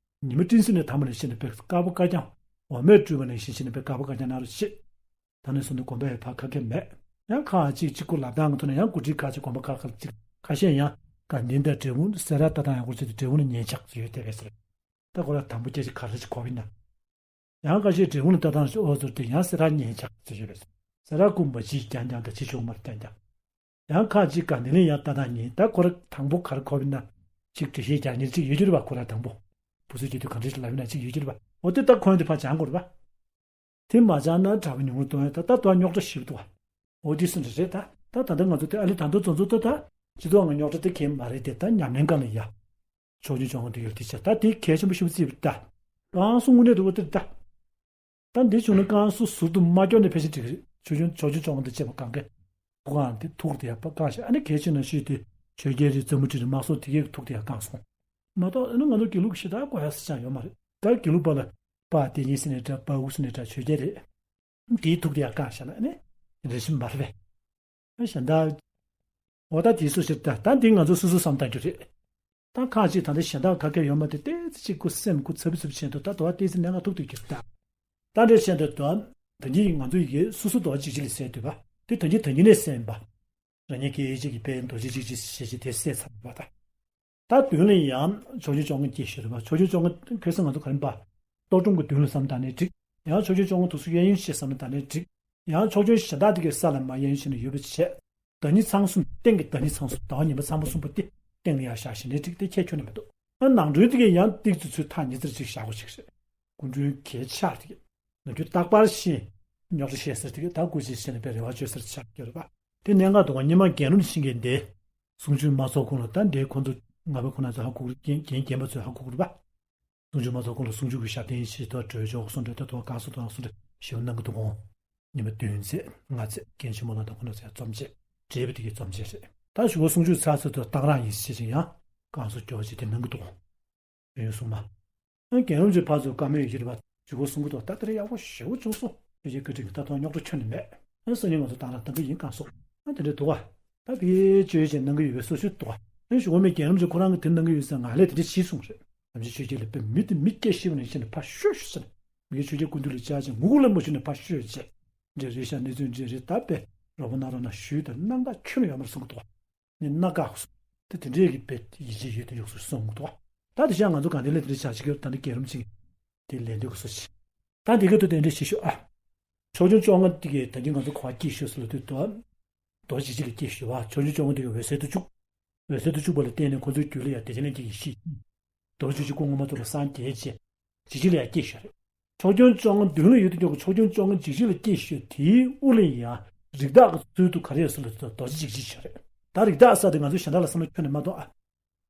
ཉི་མ་སྤྲིན་ཟེར་ནས་ཐ་མ་ནས་ཤེས་ནས་པས་དཀར་པོ་དཀར་རྐྱང་། འོ་མས་སྤྲུལ་པ་ནས་ཤེས་ཤེས་ནས་པས་དཀར་པོ་དཀར་རྐྱང་ན་རོགས་གྱིས། ད་ནས་བཟུང་ནས་དགོན་པ་ཡི་ཕ་ཁ་སྐད་མེད། ཡང་ཁ་ཅིག་གཅིག་གུ་ལབ་སྟངས་ཐོག་ནས་ཡང་གོ་སྒྲིག་ཁ་ཅིག་དགོན་པ་ཁ་ཁ་ཅིག་ཁ་ཤས་ཡང་དགའ་ལྡན་དང་འབྲས་སྤུངས་སེ་ར་ལྟ་སྟངས་ཡག་པོ་བྱས་ཏེ་འབྲས་སྤུངས་ནས་ཉན་ཆག་ཅིག་ཡོད་དེ་བས་ཟེར། ད་ཁོ་ར་དང་པོ་སྐད་ཅིག་ག་རེ་ཅིག་གོ་བ་ཡིན་ན། ཡང་ཁ་ཤས་འབྲས་སྤུངས་ནས་ལྟ་སྟངས་ཤིག་ཨོ་ཟེར་ཏེ་ཡང་སེ་ར་ཉན་ཆག་ཅིག་ཡོད་པས་ཟེར། སེ་ར་སྐུ་མ་བྱིས་རྐྱང་རྐྱང་དང་བྱིས་ཆུང་མར་རྐྱང་རྐྱང་། ཡང་ཁ་ཅིག་དགའ་ལྡན་ལ་ཡང་ལྟ་སྟངས་ཉན་ད་ཁོ་ར་དང་པོ་ག་རེ་གོ་བ་ཡིན་ན། ཅིག་འགྲེལ་བཤད་རྒྱག་མཁན་ཅིག་ཡོད་རྒྱུ་རེད་པ་ཁོ་ར་དང་པོ། བུ་ཚོས་བྱེད་དུས་གང་འདྲ་ཞིག་ལབ་ཡིན་ན་ཅིག་ཡོད་རྒྱུ་རེད་པ། འོ་དེ་ད་ཁོང་དེ་ཕར་སྦྱང་དགོས་རེད་པ། དེ་མ་སྦྱངས་ན་གྲྭ་པ་ཉུང་རུ་གཏོང་ཡ་ད་ད་དུང་རྙོག་དྲ་ཞིབ་འདུག་བ། འོ་དེ་སུ་འདྲ་རེད་ད། ད་ད་ལྟ་ང་ཚོ་དེ་ཨ་ལི་ད་དུང་ཚོ་ཚོ་ད་ད་སྤྱི་ཚོགས་ང་རྙོག་དྲ་དེ་གས་མ་རེད་དེ་ད་ཉམས་ལེན་སྒང་ལ་ཡ། ཕྱོགས་ཆུང་ཆུང་དེ་ཡོད་དེ་ཆ་ད་དེ་གལ་ཆེན་པོ་ཞིབ་རྩིས་ད། རང་སུ་དངོས་གནས་དུ་འོ་དེ་ད། ད་འདི་བྱུང་ན་རྐང་སུ་ཟུར་དུ་མ་སྐྱོར་ནས་ཕལ་ཆེར་འགྲིག་གི་རེད། ཆོས་ཆུང་ཆོས་ཆུང་ཆོག་འདི་བྱེད་པ་གང་གི་ཁོ་གང་དེ་ཐུག་དེ་ཡག་པ་གང་ཞིག་ཨ་ནི་གལ་ཆེ་ན་ཤོས་དེ་ཆོས་རྒྱལ་རེད་རྩེད་མོ་ཁྲི་རེད་དམག་ཟོར་དེ་གས་ཐུག་དེ་ཡག་གང་སོང་མ་གཏོགས་ཨ་ནི་ང་ཚོ་དགེ་ལུགས་ཞེ་དྲག་དགོས་ཡག་སི་ཆགས་ཡོད་མ་རེད། ད་དགེ་ལུགས་པ་ལ་པ་དེ་ཉིད་སི་ནས་འདྲ་པ་འུ་སི་ནས་འདྲ་ཆོས་རྒྱལ་རེད། དེའི་ཐུགས་དེ་ཡང་བཀག་བཞག་ན་ནི་རེ་ཞིག་མ་རེད་པས། གཞན་དག་འོ་ད་དེའི་སུ་ཞིག་ད་ད་འདི་ང་ཚོ་སུ་སུ་བསམ་བཏང་རྒྱུ་རེད། ད་ཁག་ཅིག་ད་ལྟ་གཞན་དག་ག་གེ་ཡོད་མ་དེ་ཏོག་ཙམ་ཅིག་ཁོ་སེམས་ཁོ་ཚ་བི་ཚ་བི་བྱས་འདུག་ད་དོ་བ་ཏོག་ཙམ་གནད་འགག་ཐུག་འདུག་རྒྱུ་ད། ད་འདྲ་བྱས་འདུག་དོ། ད་གིན་ང་ཚོ་ཡི་གེ་སུ་སུ་དོ་བ་ཅིག་ཅིག་ལ་ཟེར་འདུག་པ། དེ་ད་གིན་ད་གིན་ནས་ཟེར་ཡིན་པ། རང་ཉིད་ཀྱི་ཅིག་གི་པའི་རྡོ་རྗེ་ཅིག་ཅིག་ཞེས་ཅིག་དེ་ཟེར་ཚར་བ་ད། ད་མདུན་ལ་ཡང་ཕྱོགས་བཅུའི་བཅོ་ལྔ་སྐྱེ་ཤོས་རེད་པ། ཕྱོགས་བཅུའི་བཅོ་ལྔ་ཁ་སང་ང་ཚོ་ག་རེ་ཡིན་པ། གཏོར་སྒྲོམ་གྱི་མདུན་ལ་བསམ་བཏང་ནའི་འགྲིག་ཡང་ཕྱོགས་བཅུའི་བཅོ་ལྔ་དུས་སུ་གཡས་གཡོན་ཞེས་བསམ་བཏང་ནའི་འགྲིག་ཡང་ཕྱོགས་བཅུའི་གཞན་དག་དེ་གའི་ས་ལ་མར་གཡས་གཡོན་བྱས་ནས་ཡོད་པའི་ཆེད། ཟླ་ཉི་ཚང་གསུམ་སྟེང་གི་ཟླ་ཉི་ཚང་གསུམ་ཟླ་བ་ཉི་མ་ཚང་པོ་གསུམ་པོ་དེ་སྟེང་ལ་ཡར་བཞག་བཞིན་ནས་འགྲིག་དེ་ཁྱད་ཁྱོན་ནས་མི་འདུག་ཨ་ནང་དོན་དེ་གའི་ཡང་ཏིག་ཙི་ཚུལ་ཐག་ཉེ་ཙིར་ཅིག་བཞག་དགོས་ཅིག་རེད། སྐུ་མགྲོན་གལ་ཆགས་དེ་གའི་ནམ་རྒྱུན་རྟག་པར་བཞིན་རྙོག་དྲ་བཤད་ཟེར་དེ་གའི་ད་སྐུ་མཁྱེན་བྱས་ནས་པའི་རེ་བ་བཅོལ་ཟེར་ཆགས་ཀྱི་རེད་པ། དེ་གནད་འགག་འདུག་ག་ཉི་མ་རྒན་རབས་ཤིང་གི་འདི། གསུང་ཆོས་མ་ཚོགས་གོང་ལ་ད་འདི་ཁོང་ཚོ་ང་པའི་ཁོ་ན་ཚོ་ཧ་གོ་གི་རེད། རྒན་རྒན་རྒན་པ་ཚོས་ཧ་གོ་གི་རེད་པ། གསུང་ཆོས་མ་ཚོགས་གོང་ལ་གསུང་ཆོས་ཀྱི་ཞབས་བརྟན་ཞིག་ཏུ་གྲོས་ཆོག་གསུང་གྲོས་ད་ཐོག་གང་སུ་དང་གསུང་གྲོས་ཞེས་པ་གནང་གི་འདུག་གོ། ཉི་མ་བདུན་ཚེས་ལྔ་ཚེས་རྒན་ཆེན་མོ་ལགས་དང་ཁོ་ན་ཚོས་རྩོམ་ཆེད་བྲིས་པ་དེ་གའི་རྩོམ་ཆེད་རེད། ད་ཞུ་བ་གསུང་ཆོས་ཚར་ཚར་དུ་གཏང་རག་ཡིན་ཞེས་ཀྱང་ཡང་གང་སུ་སྐྱོ་བ་ཅིག་དེ་གནང་གི་འདུག་གོ། ཡོན་གསུང་མ། ཨ་རྒན་རབས་ཀྱི་ཕར་ཚུར་བཀའ་མོལ་ཡོད་ཀྱི་རེད་པ། ཞུ་བ་གསུང་གི་འདུག་ད་དེ་རིང་ཡག་པོ་ཞེ་པོ་བྱུང་སོང་། ཞེས་བཀའ་དྲིན་གྱིས་ད་དུང་རྙོག་དྲ་ཁྱོན་ནས་མེད། ཨ་སང་ཉིན་ང་ཚོ་གཏང་རག་གཏང་གི་ཡིན་གང་སོང་། ཨ་དེ་འདྲས་འདུག་ག་ད་དེ་གའི་བཅོས་ཀྱི་གནང་གི་ཡོད་པའི་སོ་སོའི་འདུག་ག་ཨ་ཞུ་བ་མི་རྒན་རབས་ཀྱི་ཁོ་རང་གི་དེ་གནང་གི་ཡོད་ཟེར་ང་ལས་དེ་འདྲས་ཤེས་སོང་རེད། ཨམ་ཆི་ཆོས་རྒྱལ་ལ་དཔེ་མི་དེ་མི་སྐད་ཤེས་པ་ནས་བཤད་ནས་ཕར་ཤོད་ཤོད་ཟེར། མི་རྒན་ཆོས་རྒྱལ་སྐུ་མདུན་ལ་བཅར་ཅིང་ངུ་ངུ་ལ་མ་ཞུ་ནས་ཕར་ཤོད་ཅེས། འདྲས་རེད་ཤག་གནས་ཚུལ་འདྲས་རེད། ད་དཔེ་རོགས་པ་གནང་རོགས་གནང་ཞུས་ཏེ་གནང་ད་ཁྱོན་ཡོད་མ་རེད་གསུང་གི་འདུག་ག་ནི་སྣ་དགའ་སོང་། དེ་དེ་འདྲས་ཀྱི་དཔེ་ཡིད་ཆེས་ཡོད་དུ་ཡོད་སོང་གསུང་གི་འདུག་ག་ད་དེ་བཞིན་ང་ཚོ་གང་དེ་ལས་དེ་འདྲས་བྱ་བྱེད་ཀྱི་ད་འདི་རྒན་རབས་ཅིག་དེ་ལས་འདོད་ཀྱི་སོ་ཆེ། ད་འདི་ག་དུ་དེ་འདྲས་བྱེད་ཤོག་ཨ། ཕྱོགས་བཅུའི་བཅོ་ལྔ་དེ་གའི་ད་གིན་ང་ཚོ་ག་པར་སྐྱེས་ཤོག་ཟེར་ལ་དུས་དོ། རྡོ་རྗེ་འཇིགས་ལ་སྐྱེས་ཤོག་པ། ཕྱོགས་བཅུའི་བཅོ་ལྔ་དེ་གའི་འོད་གསལ་དུ་བཅུག་འོད་གསལ་དུ་བཅུག་པ་ལ་བརྟེན་ནས་ཁོ་ཚོའི་རྒྱུད་ལ་ཡང་བདེ་ཆེན་ལྷན་སྐྱེས་ཀྱི་གཤིས། རྡོ་རྗེ་འཇིགས་སྐུ་ངོ་མ་ཚོ་ལ་སངས་རྒྱས་བྱས། འཇིགས་བྱེད་ལ་ཡང་སྐྱེས་ཤོག་རེད། ཕྱོགས་བཅུའི་བཅོ་ལྔ་མདུན་ལ་ཡོད་དུ་འཇོག་གི་ཕྱོགས་བཅུའི་བཅོ་ལྔ་འཇིགས་བྱེད་ལ་སྐྱེས་ཤོག་དེའི་དབུ་ལ་ཡང་རིགས་བདག་གི་ཚུལ་དུ་ག་རེ་ཡོད་ཟེར་ལ་རྡོ་རྗེ་འཇིགས་བྱེད་ཤོག་རེད། ད་རིགས་བདག་ས་དེ་ང་ཚོ་གཞན་དག་ལ་བསམ་བློ་ཁྱོན་ནས་མ་གཏོང་ཨ།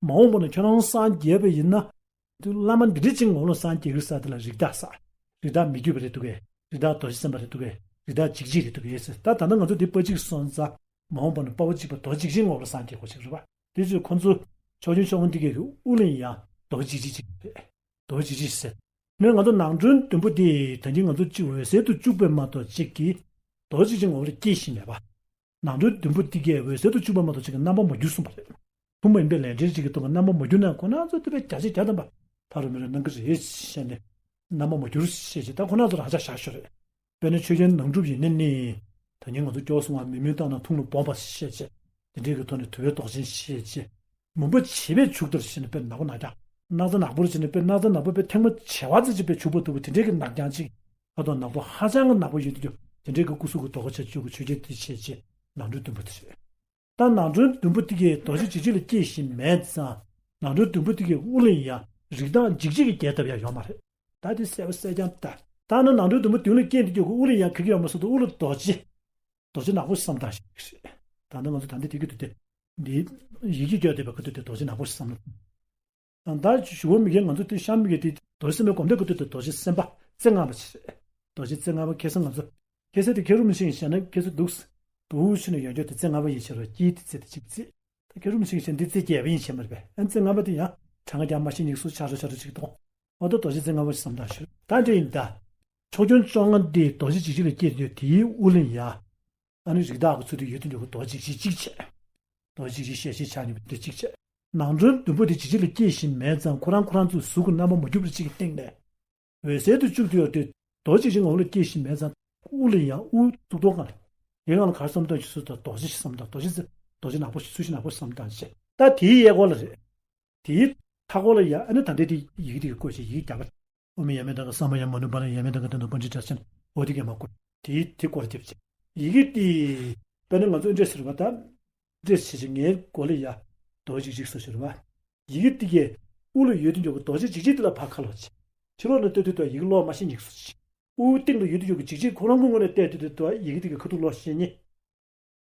མ་འོངས་པ་ན་ཁྱོད་རང་སངས་རྒྱས་པ་ཡིན་ན། བླ་མ་འདི་འདྲ་ཅིག་ངོ་ལ་སངས་རྒྱས་ཀྱི་ས་དེ་ལ་རིགས་བདག་ས། རིགས་བདག་མི་བསྐྱོད་པ་རེད་འདུག་གས། རིགས་བདག་རྡོ་རྗེ་སེམས་དཔའ་རེད་འདུག་གས། རིགས་བདག་འཇིགས་བྱེད་རེད་འདུག་གས་ཟེར། ད་ད་ལྟ་ང་ཚོ་འདི་དཔའ་གཅིག་སོང་ཙང་། མ་འོངས་པ་ན་དཔའ་བོ་གཅིག་པ་རྡོ་རྗེ་འཇིགས་བྱེད་ངོ་ལ་སངས་རྒྱས་དགོས་ཞིག་རེད་པ། དེ་ཚོས་ཁོ་ཚོ་ཕྱོགས་བཅུའི་བཅོ་ལྔ་འདི་གའི་དབུ་ལ་ཡང་རྡོ་རྗེ་འཇིགས་བྱེད་རེད། རྡོ་རྗེ་འཇིགས་བྱེད་ཟེར། ནས་ང་ཚོ་ནང་ཁྲོལ་བདུན་པོ་དེ་ད་གིན་ང་ཚོ་གཅིག་འོད་གསལ་དུ་བཅུག་པས་མ་གཏོགས་གཅིག་གིས་རྡོ་རྗེ་འཇིགས་བྱེད་ངོ་ལ་སྐྱེས་ཤིང་མེད་པ། ནང་ཁྲོལ་བདུན་པོ་འདི་གས་འོད་གསལ་དུ་བཅུག་པ་མ་གཏོགས་གཅིག་གི་རྣམ་པ་མ་གྱུར་གསུངས་པ་རེད། ཐུན་མོང་མ་ཡིན་པའི་ལས་འབྲེལ་གཅིག་གི་སྟོང་པ་རྣམ་པ་མ་གྱུར་ན་ཁོ་ན་ཚོ་དེ་བས་བརྒྱ་ཆ་བརྒྱ་ཐམ་པ། ཕ་རོལ་མི་རོ་གནང་གི་རེད་ཞེས་ནས། རྣམ་པ་མ་གྱུར་ཞེས་བྱས་ད་ཁོ་ན་ཚོ་རང་ཅག་བཞག་ཤོག་རེད། དཔེར་ན་ཆོས་རྒྱལ་ནང་སྒྲུབ་ཡིན་ན་ནི། ད་ནི་ང་ཚོ་སྐྱོ་སོང་བ་མི་མུན་བཏང་ན་འཐུང་ལ་སྦོམ་པ་ཞེས་བྱས། དེ་འདྲའི་གི་ཐོག་ནས་དུ་བའི་མདོག་ཅན་ཞེས་བྱས། མུན་པ་བྱེད་པས་བྱུག་ལྟར་ཞེས་ནས་དཔེ་ནག་པོ་ནག་རྐྱང་། སྣག་ཚ་ནག་པོར་བྱས་ནས་དཔེ་སྣག་ཚ་ནག་པོ་དཔེ་ཐེངས་མ་བྱེ་བ་ཙམ་ཅིག་དཔེ་བྱུག་པ་འདུག་པ་དེ་འདྲའི་གི་ནག་རྐྱང་ཅིག་ད་དུང་ནག་པོ་ཧ་ཅང་གི་ནག་པོ་ཡོད་དུ་འགྱོ། དེ་འདྲའི་གི་སྐུ་གཟུགས་ཀྱི་མདོག་ཁ་ཆགས་བཅུག་གི་ཆོས་རྒྱལ་དེ་བྱས་བྱས་ནང་ཁྲོལ་བདུན་པོ་དེ་རེད། ད་ནང་ཁྲོལ་བདུན་པོ་དེ་གས་རྡོ་རྗེ་འཇིགས་བྱེད་ལ་སྐྱེས་ཤིང་མེད་ཙང་། ནང་ཁྲོལ་བདུན་པོ་དེ་གས་དབུ་ལ་ཡང་རིགས་བདག་འཇིགས་བྱེད་ཀྱི་རྒྱས་བཏབ་ཡ་ཡོད་མ་རེད། ད་དེ་གསལ་པོ་གསལ་རྐྱང་ལྟར། ད་ནི་ནང་ཁྲོལ་བདུན་པོ་མདུན་ལ་སྐྱེས་དེ་གས་དབུ་ལ་ཡང་ག་གི་ཡོད་མ་སོང་དུ་དབུ་ལ་རྡོ་རྗེ། རྡོ་རྗེ་ནག་པོ་བསམ་བཏང་ཞིག་རེད། ད་ནི་ང་ཚོ་ད་འདི་དེ་གི་དུས་དེ། འདི་ཡི་གེ་བརྒྱབ་བསྡད་པ་གི་དུས་དེ་རྡོ་རྗེ་ནག་པོ་ཞིག་བསམ་ལ། ད་ཞུ་བ་མི་རྒན་ང་ཚོ་དེ་གཤམ་མི་རྒན་དེ་རྡོ་རྗེ་སེམས་དཔའི་སྒོམ་བཟླས་གི་དུས་དེ་རྡོ་རྗེ་སེམས་དཔའ་རྩེ་ལྔ་པ་ཞིག་རེད། རྡོ་རྗེ་རྩེ་ལྔ་པ་ཁ་སང་ང་ཚོ། ཁ་སང་དེ་ཁེ་རུ་མི་ཤིང་བྱས་ན་ཁ་སང་འདུག་འདུག་ཕྱིན་ནས་ཡོང་རྒྱུ་དེ་རྩེ་ལྔ་པ་ཡིན་ཕྱིར་རོ་སྐྱིད་དེ་རྩེ་དེ་གཅིག་རྩེ། ད་ཁེ་རུ་མི་ཤིང་བྱས་འདི་རྩེ་བརྒྱད་པ་ཡིན་ཕྱིར་མ་རེད་པས། ཨ་རྩེ་ལྔ་པ་དེ་ཡང་གྲངས་ཀ་རྒྱག་མ་ཤེས་ཉིག་སུ་ཆ་རོ་ཆ་རོ་ཅིག་གཏོང་། འོ་ད་རྡོ་རྗེ་རྩེ་ལྔ་པ་ཞིག་བསམ་བཏང་ཞུ། ད་འདྲ་ཡིན་ད། ཕྱོགས་སྐྱོང་བཅོ་ལྔ་འདི་རྡོ་རྗེ་འཇིགས་བྱེད་ལ་སྐྱེས་དུས་དེའི་དབུ་ལ་ཡ། ཨ་ནི་རིགས་བདག་གི་ཚུལ་དུ་ཡོད་དུ་འཇོག་གི་རྡོ་རྗེ་འཇིགས་བྱེད་གཅིག་བྱས། རྡོ་རྗེ་འཇིགས་བྱེད་ཞལ་བཞེས་བྱ་ནི་འདི་གཅིག་བྱས། ནང་ཁྲོལ་བདུན་པོ་དེ་འཇིགས་བྱེད་ལ་སྐྱེས་ཤིང་མེད་ཙང་ཁོ་རང་ཁོ་རང་ཚོའི་གཟུགས་ཀྱི་རྣམ་པ་མ་གྱུར་པ་གཅིག་གི་སྟེང་ནས། འོད་གསལ་དུ་བཅུག་དུས་ཡོད་དུས་རྡོ་རྗེ་འཇིགས་བྱེད་ངོ་ལ་སྐྱེས་ཤིང་མེད་ཙང་དབུ་ལ་ཡང་དབུ་གཙུག་ཏོར་སྒང་ལ། དེའི་སྒང་ལ་ག་རེ་བསམ་བཏང་ཞིག་སུ་དང་རྡོ་རྗེ་ཞིག་བསམ་བཏང་རྡོ་རྗེ་རྩེ། རྡོ་རྗེ་ནག་པོ་ཞིག་ཚུལ་ཞིག་ནག་པོ་ཞིག་བསམ་བཏང་བྱས། ད་དེའི་གཡས་སྐོར་ལ་རེད། དེའི་མཐའ་སྐོར་ལ་ཡ་ཨ་ནི་ད་ལྟའི་དེ་ཡི་གེ་དེ་བཀོད་བྱས་ཡི་གེ་བརྒྱ་པ། ཨོཾ་ཡ་མེ་ཏ་ཀ་ས་མ་ཡ་མ་ནུ་པ་ན་ཡ་མེ་ཏ་ཀ་ཏ་ནུ་པ་ཎི་ཏྲ་ཅན། འོ་དེ་གས་མ་བཀོད། དེའི་དེ་སྐོར་རྒྱབ་བྱས། ཡི་གེ་དེ། དཔེར་ན་ང་ཚོ་འདྲེ་ཟེར་བ་ད། འདྲེ་ཟེར་བྱས་ངའི་མགོ་ལ་ཡ། རྡོ་རྗེ་འཇིགས་བྱེད་སུ་ཟེར་བ། ཡི་གེ་དེ་གས། དབུ་ལ་ཡོད་དུ་འཇོག་གི་རྡོ་རྗེ་འཇིགས་བྱེད་དེ་ལ་ཕར་ཁ་ལོག་བྱས། ཕྱི་ལོགས་ནས་ལྟ་དུས་ད་ཡི་གེ་ཀློག་མ་ཤེས་ཉིག་སུ་བྱས། དབུའི་སྟེང་དུ་ཡོད་དུ་ཡོད་ཀྱི་འཇིགས་བྱེད་ཁོ་རང་གི་ངོས་ནས་བལྟས་དུས་དུ་ཡི་གེ་དེ་གི་ཁ་ཐུག་ལོག་ཤེས་ཉེ།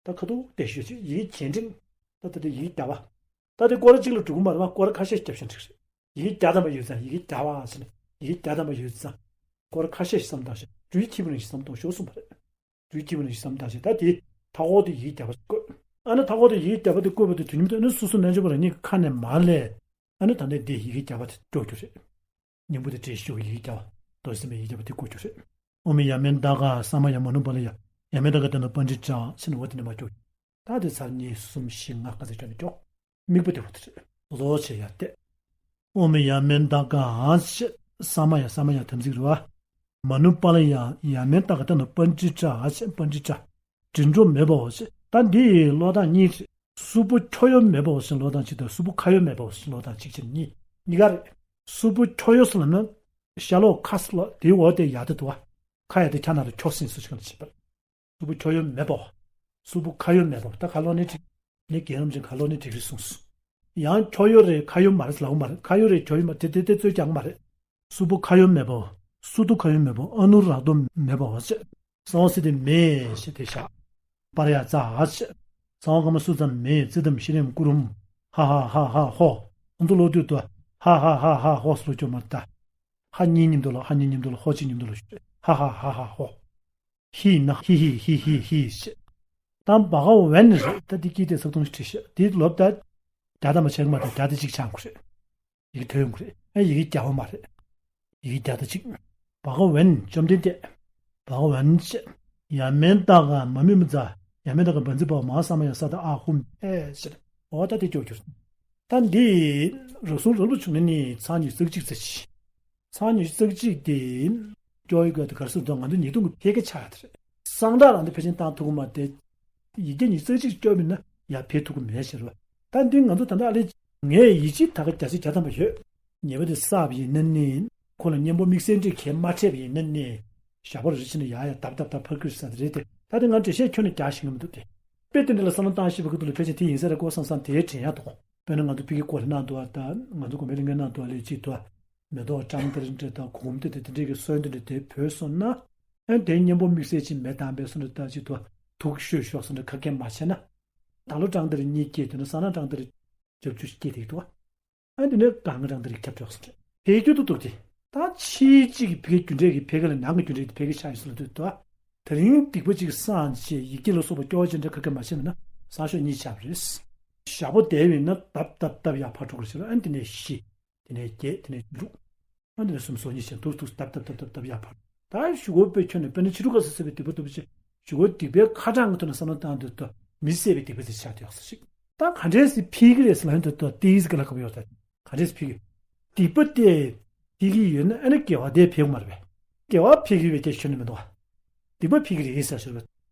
ད་ཁ་ཐུག་བལྟས་ཤོད་ཅིག་ཡི་གེ་གྱེན་འགྲེང་། ད་ད་དེ་ཡི་གེ་བརྒྱ་པ། ད་དེ་སྐོར་གཅིག་ལ་འགྲོ་གི་མ་རེད་པ། སྐོར་ཁ་ཤས་བརྒྱབ་ཤིང་འགྲིག་རེད། ཡི་གེ་བརྒྱ་ཐམ་པ་ཡོད་ཙང་ཡི་གེ་བརྒྱ་པ་ཟེར་ནས་ཡི་གེ་བརྒྱ་ཐམ་པ་ཡོད་ཙང་། སྐོར་ཁ་ཤས་ཤིག་བསམ་བཏང་ཞིག་འགྲུལ་ཁྱིམ་རིང་ཞིག་བསམ་བཏང་ཞོག་གསུངས་པ་རེད། འགྲུལ་ཁྱིམ་རིང་ཞིག་བསམ་བཏང་ཞིག་ད་དེ་མཐའ་འཁོར་དེ་ཡི་གེ་བརྒྱ་པ་བཀོད། ཨ་ནི་མཐའ་འཁོར་དེ་ཡི་གེ་བརྒྱ་པ་དེ་བཀོད་པ་དེ་དུས་ནམ་དུ་ཨ་ནི་སོ་སོ་རྣལ་འབྱོར་པ་རང་ཉིད་ཀྱི་ཁ་ནས་མར་ལས། ཨ་ནི་ད་ལྟའི་འདི་ཡི་གེ་བརྒྱ་པ་དེ་འགྲོ་རྒྱུ་རེད། སྙིང་པོ་དེ་བྲིས་ཤོག་ཡི་གེ་བརྒྱ་པ། རྡོ་རྗེ་སེམས་དཔའི་ཡི་གེ་བརྒྱ་པ་དེ་བཀོད་རྒྱུ་རེད། ཨོཾ་ཡ་མེ་ད་ག་ས་མ་ཡ་མ་ནུ་པ་ལ་ཡ། ཡ་མེ་ད་ག་ཏེ་ནུ་པཎ་ཌི་ཏ་ཟེར་ནས་འོ་དེ་ནས་མར་སྐྱོར། ད་དེ་ཚར་གཉིས་གསུམ་བཞི་ལྔ་ག་ཚོད་སྐྱོར་ནས་སྐྱོར། དམིགས་པ་དེ་འོ་དེ་རེད། བཟོ་བྱེད་ཡ་སྟེ། ཨོཾ་ཡ་མེ་ད་ག་ཨ་ཞེས་ས་མ་ཡ་ས་མ་ཡ་དམ་ཚིག་རེད་བ། མ་ནུ་པ་ལ་ཡ་ཡ་མེ་ད་ག་ཏེ་ནུ་པཎ་ཌི་ཏ་ཨ་ཞེས་པཎ་ཌི་ཏ། དྲིན་གྲོ་མེད་པའོ་ཞེས། ད་འདི་ཀློག་སྟངས་གཉིས་རེད། གཟུགས་པོ་ཁྱོ་ཡོ་མེད་པའོ་ཞེས་ཀློག་སྟངས་གཅིག་དང་གཟུགས་པོ་ཁ་ཡོ་མེད་པའོ་ཞེས་ཀློག་སྟངས་གཅིག་བྱས་ནས་གཉིས། གཉིས་ཀ་རེད། གཟུགས་པོ་ཁྱོ་ཡོ་ཟེར་ལབ་ན། ཤ་ལོག་ཁ་ས་ལོག་དེའི་འོག་དེ་ཡ་དེ་འདུག་བ། ཁ་ཡ་དེ་ཁྱ་ན་རུ་ཁྱོ་སིན་སུ་ཞིག་ག་ལ་བྱེད་པར། གཟུགས་པོ་ཁྱོ་ཡོ་མེད་པའོ། གཟུགས་པོ་ཁ་ཡོ་མེད་པའོ། ད་ག་ལོག་ནས་འགྲིག་ངས་རྒན་རབས་ཅན་ག་ལོག་ནས་འགྲིག་རེད་གསུངས་སོ། ཡང་ཁྱོ་ཡོ་རེད་ཁ་ཡོ་མ་རེད་ལབ་མ་རེད། ཁ་ཡོ་རེད་ཁྱོ་ཡོ་མ་དེ་དེ་དེ་རྩོད་རྒྱག་མ་རེད། གཟུགས་པོ་ཁ་ཡོ་མེད་པའོ། སུ་ཏུ་ཁ་ཡོ་མེད་པའོ། ཨ་ནུ་རག་ཏུ་མེད་པའོ་ཞེས། སང་སི་དེ་མེ་ཞེས་དེ་བཞག་པར་ཡ་ཙ་ཨ་ཞེས། ཚང་བ་ཀ་མ་སུ་ཙམ་མེ་ཙི་དམ་ཤི་རེམ་ཀུ་རུམ། ཧ་ཧ་ཧ་ཧ་ཧོ། ཨ་ནུ་ལོ་དུས་དུ་ཧ་ཧ་ཧ་ཧ་ཧོ་སུ་ལོ་ཅོ་མར་ད། ཧ་གཉིས་མཉམ་དུ་ལ་ཧ་གཉིས་མཉམ་དུ་ལ་ཧོ་གཅིག་མཉམ་དུ་ལ་ཞུ། ཧ་ཧ་ཧ་ཧ་ཧོ། ཧི་ན་ཧི་ཧི་ཧི་ཧི་ཧི་ཞེས། ད་བ་ག་ཝན་རེད། ད་འདི་སྐད་དེ་ཚག་ཐུང་ཞིག་བྲིས་ཤག་དེ་ལོབ་ད། ད་ད་མ་ཆག་མ་ད་ད་དེ་གཅིག་ཆག་དགོས་རེད། ཡི་གེ་ཐོན་ཡོང་གི་རེད། ཨ་ཡི་གེ་རྒྱག་པ་མ་རེད། ཡི་གེ་རྒྱག་ད་ཅིག་བ་ག་ཝན་བཅོམ་ལྡན་འདས། བ་ག་ཝན་ཅེ། ཡ་མེན་ཏ་ག་མ་མི་མི་ཛ། ཡ་མེན་ཏ་ག་བ་ཛི་པ་མ་ས་མ་ཡ་ས་ད་ཨ་ཧུམ་ཨེ་ཟེར། འོ་ད་དེ་སྐྱོར་གྱུར། ད་འདི་རབ་གསུང་རབ་ལ་བྱུང་ནས་ནི་ཚར་ཉི་ཤུ་རྩ་གཅིག་ཙམ་ཅིག་ཚར་ཉི་ཤུ་རྩ་གཅིག་དེ། སྐྱོར་ཡི་ག་དེ་གར་སོང་དང་ང་ཚོ་ཉིས་སྟོང་གི་ཕལ་སྐད་ཆགས་ཡ་དེ་རེད། གསང་བདག་རང་དེ་ཕལ་ཆེར་བཏང་ཐུབ་ཀྱི་མ་རེད། ཡི་གེ་ཉི་ཤུ་རྩ་གཅིག་སྐྱོར་མིན་ན་ཡ་ཕེབས་ཐུབ་ཀྱི་མེད་ཟེར་བ། ད་འདི་ང་ཚོ་ད་ལྟ་ཨ་ལེ། ངས་ཡིད་ཆེས་ད་ག་བརྒྱ་ཆ་བརྒྱ་ཐམ་པ་ཡོད། ཉེས་པ་དེ་བསགས་པ་ཡིན་ན་ནི། ཁོ་ལ་གཉེན་པོ་དམིགས་བསལ་འདྲེས་གལ་མ་འཕྲད་པ་ཡིན་ན་ནི། ཞག་པོ་རེ་ཕྱིན་ན་ཡ་ཡ་བརྡབ་བརྡབ་བརྡབ་ཕར་ཁུར་ས་དེ་རེད་དེ། ད་དེ་ང་འགྲེལ་བཤད་ཁྱོན་ནས་རྒྱག་ཤེས་ཀྱི་མི་འདུག་སྟེ། དཔེ་དེ་འདྲ་ལ་བསམ་བློ་བཏང་ཤེས་པ་ཁུ་ཐུག་ལ་ཕལ་ཆེར་དེ་ཡིན་ས་རེད་ཀོ་བསམ་བསམ་དེའི་དྲན་ཡག་འདུག་དཔེར་ན་ང་ཚོ་ཕི་གི་སྐོར་རེ་གནང་འདུག་ཨ། ད་ང་ཚོ་གོང་མའི་ལྷན་རྒྱས་གནང་འདུག་ཨ་ལས་གཅིག་ཏུ། མེ་ཏོག་བཀྲམ་སྟེ་རིན་བྲིས་དང་གོང་དེ་དེ་དེ་འདྲས་ཀྱི་སོན་དེ་འདྲས་དེ་བོས་སོང་ན། ཨ་དེའི་གཉེན་པོ་དམིགས་བསལ་ཅིག་མེད་དམ་པའི་སོན་དེ་ད་གཅིག་ཏུ་དུག་ཤོས་ཤོག་སོན་དེ་ཁ་སྐད་མ་བྱས་ན། ད་ལོ་གྲངས་དེར་གཉིས་སྐྱེས་དེ་ནི་ས་ན་གྲངས་དེར་བརྒྱད་ཅུ་སྐྱེས་དེ་འདུག་ཨ་དེ་ནས་གང་གི་གྲངས་དེར་ཁྱབ་འགྲོ་སོང་རེད། དེ་རྒྱུ་དུ་འདུག་སྟེ། ད་ཕྱིའི་གཅིག་གི་ཕི་གི་རྒྱུ་འབྲས་ཀྱི་ཕི་གི་ལ་ནང་གི་རྒྱུ་འབྲས་ཀྱི་ཕི་གི་ཆ་ཡིན་སོང་དུས་དུ། དེ་རིང་སྡིག་པ་གཅིག་སངས་བྱས་ཡིག་སྐྱེས་ལ་སོགས་པ་སྐྱོ་བ་ཅན་འདྲ་ཁ་སྐད་མ་བྱས་ན་ན་སང་ཞོགས་གཉིས་ཆགས་པ་རེད། ཞག་པོ་དེ་བས་ན་བརྡབ་བརྡབ་བརྡབ་ཡར་འཕར་འགྲོ་གི་རེད་ཟེར་ཨ་དེ་ནས་བཞི། དེ་ནས་བརྒྱད་དེ་ནས་དྲུག་ཨ་དེ་ནས་གསུམ་སོ་གཉིས་བྱས་ཐུག་ཐུག་བརྡབ་བརྡབ་བརྡབ་བརྡབ་བརྡབ་ཡར་འཕར། ད་ཞུ་གོ་པའི་ཁྱོན་ནས་དཔེར་ན་ཕྱི་དྲོ་ཁ་སི་སེ་བའི་སྡིག་པ་འདུག་པ་ཅིག་ཞུ་གོ་སྡིག་པའི་ཁ་གྲངས་ཀྱི་ཐོག་ནས་བསམ་བློ་བཏང་དུས་ད་མི་བསད་པའི་སྡིག་པ་ཟེར་ཆགས་དུས་ཡག་ས་ཞིག་ད་ག་འདྲས་སེ་ཕི་གི་རེད་ཟེར་ལ་ཧན་དུ་ད་ཏིས་གི་ལ་ཁ་བ་ཡོད་ད། ག་འདྲས་སེ་ཕི་གི། སྡིག་པ་དེ་ཕི་གི་ཡོད་ན་ཨ་ནི་དགེ་བ་དེ་ཕེབས་མ་རེད་པས། དགེ་བ་ཕི་གི་ཡོད་པའི་སྐད་ཆ་ནི་མི་འདུག་བ། སྡིག་པ་ཕི་གི་རེད་ཟེར་ཞོར་བས།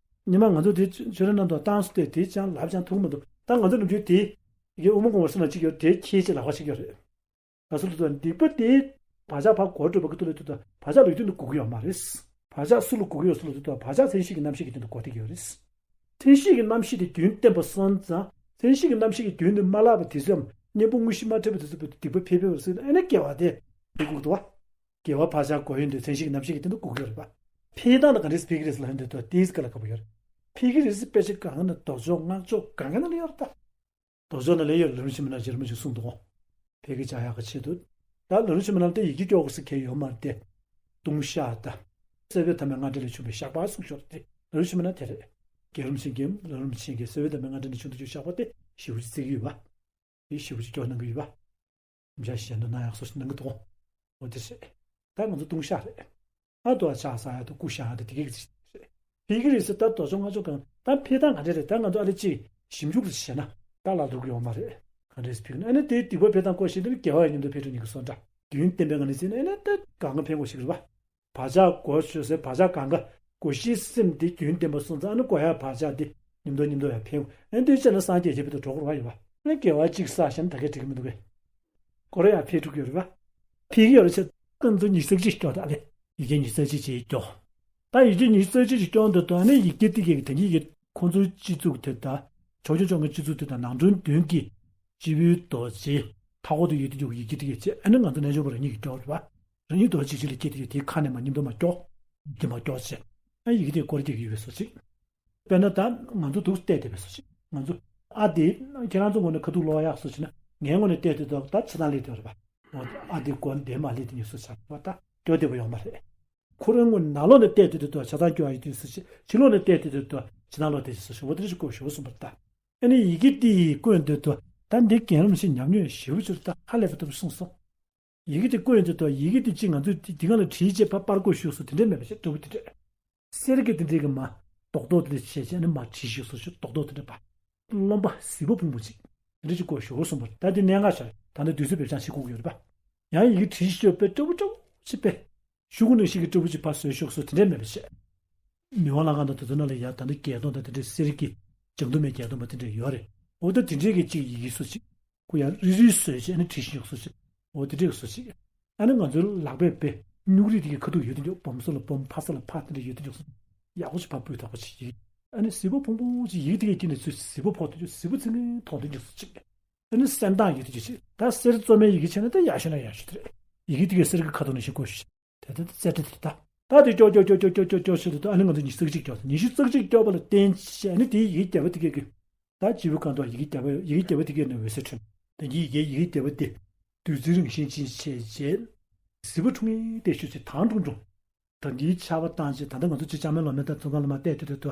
ཉི་མ་ང་ཚོ་དེ་ཆོས་ར་གནང་དུ་བཏང་སུ་དེ་དེ་ཅང་ལབ་ཅང་ཐུག་མི་འདུག་ད་ང་ཚོ་ནམ་རྒྱུན་དེ་ཡི་གེ་དབུ་མ་གོང་བར་སུ་ན་གཅིག་ཡོད་དེ་ཁྱེད་ཅེས་ལབ་པ་ཞིག་ཡོད་རེད། ག་སུ་ལ་ཐུག་སྡིག་པ་དེ་བག་ཆགས་ཕར་གོ་སྤྲོད་པ་གི་ཐུག་ལ་ཐུག་ད་བག་ཆགས་ལུགས་མཐུན་དུ་དགོས་ཀྱི་ཡོད་མ་རེད། བག་ཆགས་སུ་ལ་དགོས་ཀྱི་ཡོད་སུ་ལ་ཐུག་ད་བག་ཆགས་མཚན་གཞི་གི་རྣམ་ཤེས་ཀྱི་སྟེང་དུ་གོ་བསྡད་ཀྱི་ཡོད་རེད། མཚན་གཞི་གི་རྣམ་ཤེས་དེ་རྒྱུན་བརྟན་པ་སོང་ཙང་མཚན་གཞི་གི་རྣམ་ཤེས་ཀྱི་རྒྱུན་དུ་མ་བརླག་པ་དེ་ཚོའམ་གཉེན་པོ་དངོས་གཞི་མ་འཕྲད་པ་དེ་ཚོ་བས་སྡིག་པ་འཕེལ་འཕེལ་བར་སྲིད་ན་ཨ་ནི་དགེ་བ་དེ་འཕེལ་དགོས་འདུག་བ། དགེ་བ་བག་ཆགས་གོ་ཡོན་དེ་མཚན་གཞི་གི་རྣམ་ཤེས་ཀྱི་སྟེང་དུ་དགོས་ཀྱི་ཡོད་རེད་པ། འཕེལ་སྟངས་ལ་ག་འདྲས་འཕེལ་གྱི་རེད་ཟེར་ལ་ཧན་དེ་དོ་ཏིས་ག་ལ་དགའ་པོ་ཡོད་རེད། འཕེལ་གྱི་རེད་ཟེར་དཔེ་ཆ་གང་ན་ལྡོག་ཕྱོགས་སྔགས་ཕྱོགས་གང་ག་ན་ལ་ཡོད་རེད་ད། ལྡོག་ཕྱོགས་ན་ལས་ཡོད་ལམ་རིམ་ཆེན་མོ་ན་རྗེ་རིན་པོ་ཆེས་གསུངས་འདུག་གོ། ཕལ་སྐད་ཆགས་ཡག་གི་ཆེད་དུ། ད་ལམ་རིམ་ཆེན་མོ་ན་ལྟ་ཡི་གེ་སྐྱོར་དགོས་ཟེར་མཁན་ཡོད་མ་རེད་དེ། ལྟུང་བཤགས་དང་། གསོལ་བའི་མཐའ་མའི་སྔགས་འདྲེན་ལས་བྱུང་བའི་བཤགས་པ་གསུངས་ཤོར་ཏེ། ལམ་རིམ་ཆེན་མོ་ན་དེ་རེད། རྒྱལ་རིན་པོ་ཆེ་གིས་ལམ་རིམ་ཆེན་གྱི་གསོལ་བའི་མཐའ་མའི་སྔགས་འདྲེན་ལས་བྱུང་དུ་གྱུར་བཤགས་པ་དེ་ཞེ་པོ་ཅིག་བརྩི་གི་ཡོད་པ། དེ་ཞེ་པོ་ཅིག་སྐྱོར་གནང་གི་ཡོད་པ། མི་བྱ་ཞེ་དྲག་གནང་ཡག་སོ་ཞིག་གནང་གི་འདུག་འོ་དེ་རེད། ད་ང་ཚོ་ལྟུང་བཤགས་རེད། ཨ་ཏོ་ཨ་ཕྱག་ས་ཡ་ཏོ་སྐུ་བཤགས་ཡ་ཏོ་དེ་གས་ཀྱི་རེད། ཕལ་གྱི་རེད་ཟེར་ད་ལྡོག་ཕྱོགས་སྔགས་ཕྱོགས་གང་ད་འཕེལ་སྟངས་ག་འདྲ་རེད། ད་ང་ཚོ་ཨ་ལེ་ཅིག་ཞིབ་འཇུག་ལ་བྱས་ན་ད་ལ་ལུག་ཡོད་མ་རེད། ག་འདྲས་ཕལ་གྱི་ཨ་ནི་དེའི་སྡིག་པ་འཕེལ་སྟངས་སྐོར་ཞིག་འདི་ནི་དགེ་བ་ཡི་མཉམ་དུ་འཕེལ་འགྲོ་ཉིད་ཀྱི་སོ་འདྲ་རྒྱུན་བརྟན་པའི་ངང་ནས་བརྩིས་ན་ཨ་ནི་ད་གང་ག་འཕེལ་དགོས་ཞིག་རེད་པ། བག་ཆགས་གོ་ཆོད་ཟེར་བག་ཆགས་གང་ག་གོ་ཤེས་སེམས་དེ་རྒྱུན་བརྟན་པ་སོང་ཙང་ཨ་ནི་གོ་ཡ་བག་ཆགས་དེ་མཉམ་དུ་མཉམ་དུ་ཡང་འཕེལ་ཨ་ནི་དེ་བྱས་ན་སངས་རྒྱས་ཀྱི་ཕྱིར་དུ་འགྲོ་དགོས་རེད་པ་ཡོད་པ། ཨ་ནི་དགེ་བ་གཅིག་བསགས་ཤེ་ན་ད་གས་འགྲིག་གི་མི་འདུག་གས། ཁོ་རང་ཡང་འཕེལ་འགྲོ་གི་ཡོད་རེད་པ། འཕེལ་གྱི་ཡོད་རེད་ཆེ། ཁོང་ཚོ་ཉི་ཤུ་རྩ་གཅིག་སྐྱོར་དང་ལས། ཡི་གེ་ཉི་ཤུ་རྩ་གཅིག་ཅིག་སྐྱོར། ད་ཡི་གེ་ཉི་ཤུ་རྩ་གཅིག་ཅིག་སྐྱོར་འདོད་དོན་ནི་ཡི་གེ་དེ་གི་དེ་གཉིས་ཀྱི་ཁོང་ཚོའི་སྤྱི་གཙུག་དེ་དང་། ཕྱོགས་སྐྱོང་ཅོག་གི་སྤྱི་གཙུག་དེ་དང་ནང་དོན་བདུན་གྱི་སྤྱི་བོའི་རྡོ་རྗེ། མཐའ་འཁོར་དུ་ཡོད་དེ་ཡོད་ཡི་གེ་དེ་གི་ཆེ་ཨ་ནི་ང་ཚོ་རྣལ་འབྱོར་པ་རང་ཉིད་ཀྱི་སྐྱོར་རེད་པ། རང་ཉིད་རྡོ་རྗེ་ཅིག་ལ་སྐྱེས་དེ་ཡོད་དེའི་ཁ་ནས་མ་མཉམ་དུ་མ་སྐྱོར། ཡི་གེ་མ་སྐྱོར་ཆེ། ཨ་ཡི་གེ་དེ་སྐོར་དེ་གི་ཡོད་པའི་བཟོ་ཅིག་དཔེར་ན་ད་ང་ཚོ་འདུག་བལྟས་བསྡད་པའི་བཟོ་ཅིག་ང་ཚོ་ཨ་དེ་ཁྱེད་རང་ཚོ་ངོས་ནས་ཁ་ཐུག་ཀློག་ཡག་བཟོ་ཅིག་ན་ངའི་ངོས་ནས་བལྟས་བསྡད་དུས་ད་ཕྱི་ནང་ལས་དོན་རེད་པ། ཨ་དེ་སྒོ་འདས་མ་ལས་དེ་ཉིད་བཟོ་ཆགས་པ་ད་སྐྱོ་བདེ་པོ་ཡོང་མ་རེད། ཁོ་རང་ངོས་ནང་ལོགས་ནས་བལྟས་བསྡད་དུས་ད་ཆ་ཚང་སྐྱོ་ཡག་ཡོད་དུས་བཟོ་ཅིག་ཕྱི་ལོགས་ནས་བལྟས་བསྡད་དུས་ད་ཕྱི་ནང་ལོགས་དེ་བཟོ་ཞིག་འོ་དེ་ཞིག་གོ་ཞོ་གསུངས་པ་ད། ཨ་ནི་ཡི་གེ་དེ་ཡི་སྐོར་འདི་ད་ད་འདི་རྒན་རིན་པོ་ཆེ་ཉམས་མྱོང་ཞེ་པོ་ཅིག་ད་ཧ་ལས་པ་ལྟ་བུ་གསུངས་སོང་། ཡི་གེ་དེ་བཀོད་ཡོང་དུས་ད་ཡི་གེ་དེ་གཅིག་ང་ཚོས་དེ་དེ་སྒང་ལ་བྲིས་བྱས་ཕར་པར་བརྐོས་བཞག་སོང་དེ་འདྲས་མེད་པ་བྱས། སྤྲེའུ་དེ་འདྲས། གསེར་གྱི་དེ་འདྲས་ཀྱི་མར་རྡོག་རྡོག་དེ་འདྲས་བྱས་བྱས་ནས་མར་བྲིས་བཞག་སོང་། རྡོག་རྡོག་དེ་འདྲས་པ། རློན་པ་གཟི་པ་ཕུང་པོ་ཅིག་དེ་འདྲས་ཅིག་བརྐོས་བཞག་སོང་བ། ད་དེ་གནད་འགག་ཆགས། ད་ནི་དུས་ཚོད་བེད་སྤྱང་བྱེད་དགོས་ཀྱི་ཡོད་རེད་པ། ཡང་ཡི་གེ་བྲིས་བཞག་པའི་སྤྲེའུ་སྤྲེའུ་ཅིག་པས། ཤོག་གུ་ནང་བཞིན་གྱི་སྤྲེའུ་ཅིག་ཕར་བཟོས་བཞག་སོང་དེ་འདྲས་མེད་པ་བྱས། མི་དབང་ལྷ་ཁང་དང་དེ་ཚོ་ནང་ལ་ཡ་ད་ནི་བརྒྱད་སྟོང་དང་དེ་འདྲས་གསེར་གྱི་ལྗང་དུ་མའི་བརྒྱད་སྟོང་པ་དེ་འདྲས་ཡོད་རེད། འོ་ད་དེ་འདྲས་ཀྱི་གཅིག་ཡི་གེ་བཟོ་ཅིག་ཁོ་ཡང་རིལ་རིལ་བཟོས་བྱས་ནས་བྲིས་བཞག་སོང་ཅིག་འོ་དེ་འདྲས་བཟོ་ཅིག་ཨ་ནི་ང་ཚོའི་ལག་པས་བེ་སྨྱུག་རིས་དེ་གའི་ཁ་ཐུག་ཡོད་དེ་འཇོག་སྦོམ་ས་ལ་སྦོམ་ཕ་ས་ལ་ཕ་དེ་འདྲས་ཡོད་དེ་འཇོག་སོང་། ཡག་པོ་ཞིག་ཕར་སྤུས་དག་པོ་ཅིག་ཡིན། ཨ་ནི་གཟི་པ་ཕུང་པོ་ཅིག་ཡི་གེ་དེ་གའི་དཀྱིལ་ནས་ཚུར་གཟི་པ་ཕོག་དེ་འཇོག་གཟི་པ་ཚིག་ངན་མཐོང་དེ་འཇོག་སོང་ཅིག་ཨ་ནི་སེམས་ཐག་ཡོད་དེ་འཇོག་ཅིག་ད་གསེར་བཙོ་མའི་ཡི་གེ་བྱས་ན་ད་ཡག་ཤོས་ན་ཡག་ཤོས་དེ་རེད། ཡི་གེ་དེ་གའི་གསེར་གྱི་ཁ་ཐུག་ནང་བཞིན་བརྐོས་ཤིག་དེ་ལྟར་རྩེ་གྲ་དེ་ད། ད་དེ་ཀྱོག་ཀྱོག་ཀྱོག་ཀྱོག་ཀྱོག་ཀྱོག་ཀྱོག་བྱེད་དུས་ཨ་ནི་ང་ཚོ་ཉི་ཤུ་རྩ་གཅིག་ཀྱོག་ཉི་ཤུ་རྩ་གཅིག་ཀྱོག་པ་ལ་བརྟེན་བྱས་ཨ་ནི་དེའི་ཡི་གེ་བརྒྱད་པ་དེ་གའི་གི་ད་སྤྱི་བོའི་སྒང་དུ་ཡི་གེ་བརྒྱད་པ་ཡི་གེ་བརྒྱད་པ་དེ་གའི་ནང་འོད་ཟེར་འཕྲོས། ད་ཡི་གེ་ཡི་གེ་བརྒྱད་པ་དེ་བདུད་རྩིའི་རང་བཞིན་ཅན་བྱས་བྱས། གཟི་པ་ཁྲུང་ངེ་བལྟས་ཤོག་ཅིག་དྭངས་ཁྲུང་ཁྲུང་། ད་འདིའི་ཆར་པ་བཏང་བྱས་ད་ལྟ་ང་ཚོ་ཅིག་ལྕང་མའི་ལོ་མའི་ད་ཚོང་ཁང་ལ་མར་བལྟས་དུས་དུས་དུ་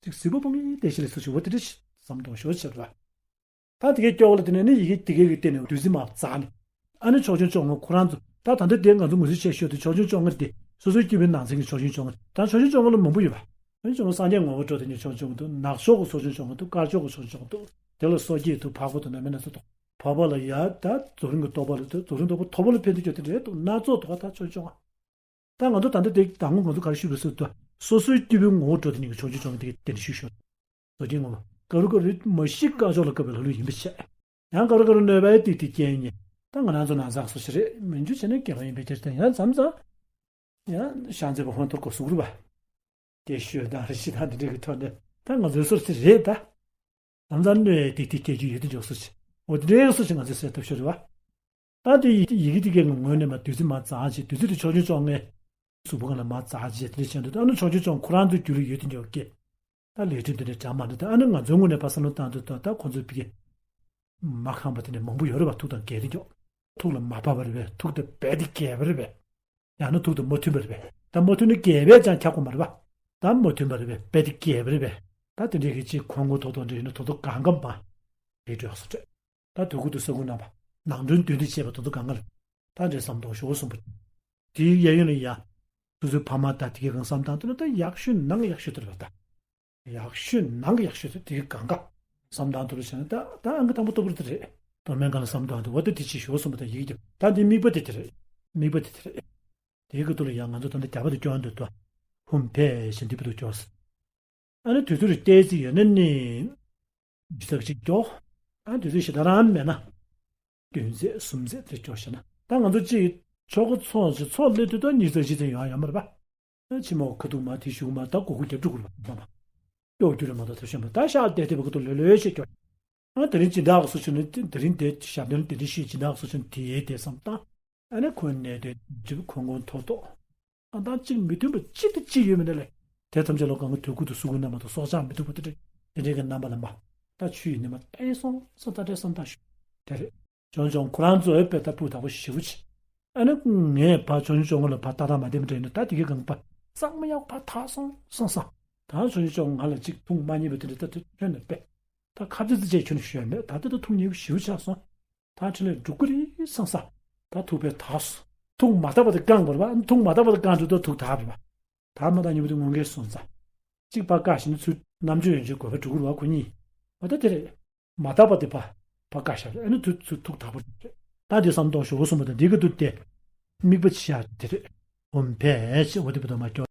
ཅིག་གཟི་པ་ཕུང་ངེ་བལྟས་ཤིག་ལ་སོགས་ཞུ་བ་དེ་འདྲ་ཞིག་བསམ་བློ་ཞོག་བྱས་པ། ད་དེ་གའི་ཀྱོག་ལ་དེ་ནས་ནི་ཡི་གེ་དེ་གའི་གི་སྟེང་ནས་བདུད་རྩི་མར་འཛག་ནས། ཨ་ནི་ཕྱོགས་སྐྱོང་བཅོ་ལྔ་ཁོ་རང་ཚོ་ད་ད་ལྟ་དེ་ང་ཚོ་ངོས་འཛིན་བྱས་ཤོད་དུས་ཕྱོགས་སྐྱོང་བཅོ་ལྔ་དེ་སོ་སོའི་སྐྱེས་བུའི་ནང་ཚན་གྱི་ཕྱོགས་སྐྱོང་བཅོ་ལྔ་ད་ཕྱོགས་སྐྱོང་བཅོ་ལྔ་ལ་མང་པོ་ཡོད་པ། ཕྱོགས་སྐྱོང་བཅོ་ལྔ་སངས་རྒྱས་ངོ་བོ་སྤྲོ་བསྟན་གྱི་ཕྱོགས་སྐྱོང་བཅོ་ལྔ་འདུག་དཀར་ཕྱོགས་ཀྱི་ཕྱོགས་སྐྱོང་བཅོ་ལྔ་འདུག་དཀར་ཕྱོགས་ཀྱི་ཕྱོགས་སྐྱོང་བཅོ་ལྔ་འདུག་དེ་ལ་སོ་སྐྱེ་འདུག་འཕགས་པ་འདུག་གནམ་མེད་ན་ས་འདུག་འཕགས་པ་ལ་ཡ་ད་རྫོགས་རིམ་གྱི་རྟོགས་པ་ལ་ད་རྫོགས་རིམ་རྟོགས་པ་མཐོ་པོ་ལ་ཕན་ཐོགས་ཡོད་དེ་འདྲའི་འདུག་སྣ་ཚོགས་འདུག་ད་ཕྱོགས་སྐྱོང་བཅོ་ལྔ། ད་ང་ཚོ་ད་ལྟ་དེ་དང་པོ་ང་ཚོ་ག་རེ་ཞུས་པ་རེད་ཟེར་དུས་སོ་སོའི་སྐྱེས་བུའི་ངོ་བོ་སྤྲོ་བསྟན་གྱི་ཕྱོགས་སྐྱོང་བཅོ་ལྔ་དེ་གའི་དེ་འདྲ་ཞུས་ཤོག་རྫོགས་ཆེན་ངོ་མ་ག་རུ་ག་རུ་མ་ཤི་དཀར་ཕྱོགས་ལ་བཀབ་པའི་ལྷ་ཀླུ་ཡིན་པའི་ཕྱིར། ཡང་ག་རུ་ག་རུ་གནོད་པའི་ཏིག་ཏིག་རྐྱེན་གཉིས། ད་ང་རང་ཚོ་ན་ཚ་སོ་ཞིག་རེད་མི་འཇུ་བྱས་ན་དགེ་བ་ཡིན་པའི་ཕྱིར་དང་ཡང་མཚམས་མཚམས། ཡང་ཤང་ཚེ་བ་ཧོན་ཐོར་གོ་ཟུག་རུ་བ། དེ་ཤོད་དང་རེ་ཞིག་དང་དེ་འདྲ་གི་ཐོག་ནས་ད་ང་ཚོའི་སོར་ཚིག་རེད་ད། མཚམས་མཚམས་གནོད་ཡའི་ཏིག་ཏིག་སྐྱེ་རྒྱུ་ཡོད་དེ་འཇོག་སོ་ཞིག་འོ་དེ་འདྲའི་སོ་ཞིག་ང་ཚོས་གསལ་ཐབས་ཤོར་རེད་བ། ད་དེ་ཡི་ཡི་གེ་དེ་གའི་ངོས་ནས་མར་བདུད་རྩི་མར་འཛག་བྱས་བདུད་རྩི་དེ་ཕྱོགས་སྐྱོང་བཅོ་ལྔའི་གཟུགས་པོ་སྒང་ལ་མར་འཛག་བྱས་དེ་འདྲ་བྱས་འདུག་ཨ་ནི་ཕྱོགས་སྐྱོང་བཅོ་ལྔ་ཁོ་རང་ཚོའི་རྒྱུད་ལ་ཡོད་དེ་འདྲ་ཡོད་ཀྱི། ད་ལས་སྒྲིབ་དེ་འདྲ་དྲག་མ་འདུག་ད་ཨ་ནི་ང་ཚོའི་ངོས་ནས་ཕར་བསམ་བློ་བཏང་དུས་ད་ད་ཁོ་ཚོའི་ཕ་གི་མ་ཁེངས་པ་དེ་འདྲ་མང་པོ་ཡོད་རེད་བ། ཐུགས་དང་འགལ་དེ་འཇོག་ཐུགས་ལ་མ་བབས་པ་རེད་པས། ཐུགས་དང་རྦད་དེ་འགལ་བ་རེད་པས། ཡང་ན་ཐུགས་དང་མ་མཐུན་པ་རེད་པས། ད་མ་མཐུན་ན་འགལ་བས་ཀྱང་ཁྱབ་དགོས་མ་རེད་པ། ད་མ་མཐུན་པ་རེད་པས། རྦད་དེ་འགལ་བ་རེད་པས། ད་དེ་འདྲའི་གི་ཅིག་ཁོང་ཁོང་ཐོག་ཐོག་འདྲ་ཡིན་ན་ཐོག་ཐོག་གང་ག་མ་རེད་འགྲོ་སོ་སྤྲད། ད་དུས་ཀུན་ཏུ་ས་ཀུན་རྣམ་པ། ནང་དོན་མདུན་དུ་བྱས་པ་དེ་ཚོ་གང་ག་ལ། ད་འདྲའི་བསམ་སྟངས་ཞོག་གསུངས་པ། དེའི་གཡས་གཡོན་ལ་ཡ། སོ་སོའི་ཕ་མ་དང་དེ་གའི་གང་བསམ་སྟངས་དེ་ལ་ད་ཡག་ཤོས་ནང་གི་ཡག་ཤོས་དེ་རེད་པ་ད། ཡག་ཤོས་ནང་གི་ཡག་ཤོས་དེ་དེ་གའི་གང་ག་བསམ་སྟངས་དེ་ལ་བྱས་ན་ད་ད་ཨང་ཀི་དང་པོ་ལྟ་བུ་དེ་རེད། མདོ་སྨད་སྒང་ལ་བསམ་སྟངས་དེ་འོ་ད་དེ་ཅིག་ཞོག་གསུངས་པ་ད་ཡིག་རྒྱབ་ད་འདི་དམིགས་པ་དེ་དེ་རེད། དམིགས་པ་དེ་དེ་རེད། དེའི་གི་ཐོག་ལ་ཡང་ང་ཚོ་ད་ལྟ་རྒྱ་བོད་དུ་སྐྱོན་འདོད་དོ། ཧུམ་ཕེ་ཞེས་འདི་བོད་དུ་སྐྱོར། ཨ་ནི་དུས་ཚོད་རེ་ཏོག་ཙམ་ཡོད་ན་ནི། ཉི་ཤུ་རྩ་གཅིག་སྐྱོར། ཨ་ནི་དུས་ཚོད་ཞེ་དྲག་རང་མེད་ན། བདུན་ཚེག་གསུམ་ཚེག་དེ་སྐྱོར་བྱས་ན། ད་ང་ཚོ་གཅིག་ཆོ་ག་ཚོགས་ཀྱི་ཚོགས་སླེབས་དུས་ད་ཉི་ཤུ་རྩ་གཅིག་ཙམ་ཡོང་ཡ་ཡོད་མ་རེད་པ། ཨ་ཕྱི་མ་ཁ་ཐུག་མ་དེ་གཞུག་མ་ད་སྒོར་སྒོར་རྒྱབ་འགྲོ་དགོས་རེད་པ་མ་མ། སྐྱོར་རྒྱུ་རེད་མ་གཏོགས་ཐབས་ཤེས་མ་ད་ཤག་བལྟས་བལྟས་པ་ཁ་ཐུག་ལོས་ལོས་བྱས་སྐྱོར། ཨ་དེ་རིང་སྦྱིན་བདག་སུ་བྱུང་ན་དེ་རིང་དེ་ཞབས་བརྟན་དེ་འདྲ་ཞུས་སྦྱིན་བདག་སུ་བྱུང་དེ་དེ་བསམ་སྟངས། ཨ་ནི་ཁོའི་གནད་དོན་འགྲིག་ཁོ་ཁོང་ཐོག་ཐོག་ཨ་ད་གཅིག་མི་མཐུན་པ་གཅིག་དང་གཅིག་ཡོད་མེད་ན་ལས། དེ་ཐམས་ཅད་ལ་གང་གི་དུས་ཀུན་ཏུ་སུ་གུ་རྣམ་པ་དང་སྲོག་ཆགས་མི་སྡུག་པ་དེ་འདྲ་དེ་འདྲའི་གི་རྣམ་པ་ལ་མ། ད་ཆུ་ཡི་ཉི་མ་ལྟ་ཡི་སོང་སོང་ད་འདྲའི་བསམ་སྟངས་ཞུ། དེ་རེད། ཆོས་སྐྱོང་ཁོ་རང་ཚོའི་དཔེ་ལྟ་སྤུས་དག་པོ་ཞེ་པོ་ཆེ། ཨ་ནི་ངས་ཕར་ཆོས་སྐྱོང་ལ་ཕར་ཏག་ཏག་མ་བསྡད་པ་འདྲ་ཡིན་ན་ད་དེ་གི་གང་པ་གཙང་མ་ཡག་པ་ཐག་སོང་སོང་སོང་། ད་ཆོས་སྐྱོང་ང་ལ་གཅིག་ཐུགས་མ་མཉེས་པ་དེ་འདྲ་ད་དེ་ཁྱོན་ནས་དཔེ། ད་ཁ་ཙི་ཙི་བྱས་ཁྱོན་ནས་ཞུས་མེད་ད་ལྟ་ད་ཐུགས་མཉེས་པོ་ཞེ་པོ་ཆགས་སོང་། ད་འཕྲིན་ལས་འགྲོ་གི་རེད་བསམ་ས། ད་ཐུག་པའི་དག་སོ། ཐུག་མ་དག་པ་དེ་བཀང་བར་བ་ཐུག་མ་དག་པ་དེ་བཀང་དུས་ད་ཐུག་དག་བར་བ། ད་མ་དག་ཉིན་མོ་དེ་ངོ་འགལ་སོང་ཙང་། གཅིག་ཕར་བཀག་ཞིག་ནི་ཚུར་རྣམ་དཔྱོད་ཡོན་ཆོད་དགོས་པ་འགྲོ་གི་རེད་བ་ཁོ་གཉིས། འོ་ད་དེ་རེད། མ་དག་པ་དེ་ཕར་ཕར་བཀག་བཞག་རེད་ཨ་ནི་ཐུག་ཚུར་ཐུག་དག་པ་རེད། ད་དེ་བསམ་སྟངས་ཞོག་གསུངས་པ་དང་འདི་ག་འདུག་སྟེ། དམིགས་པ་ཆེ་ཡ་དེ་རེད། འོ་ཕལ་ཆེ་འོ་དེ་བུ་དང་མ་སྐྱོ།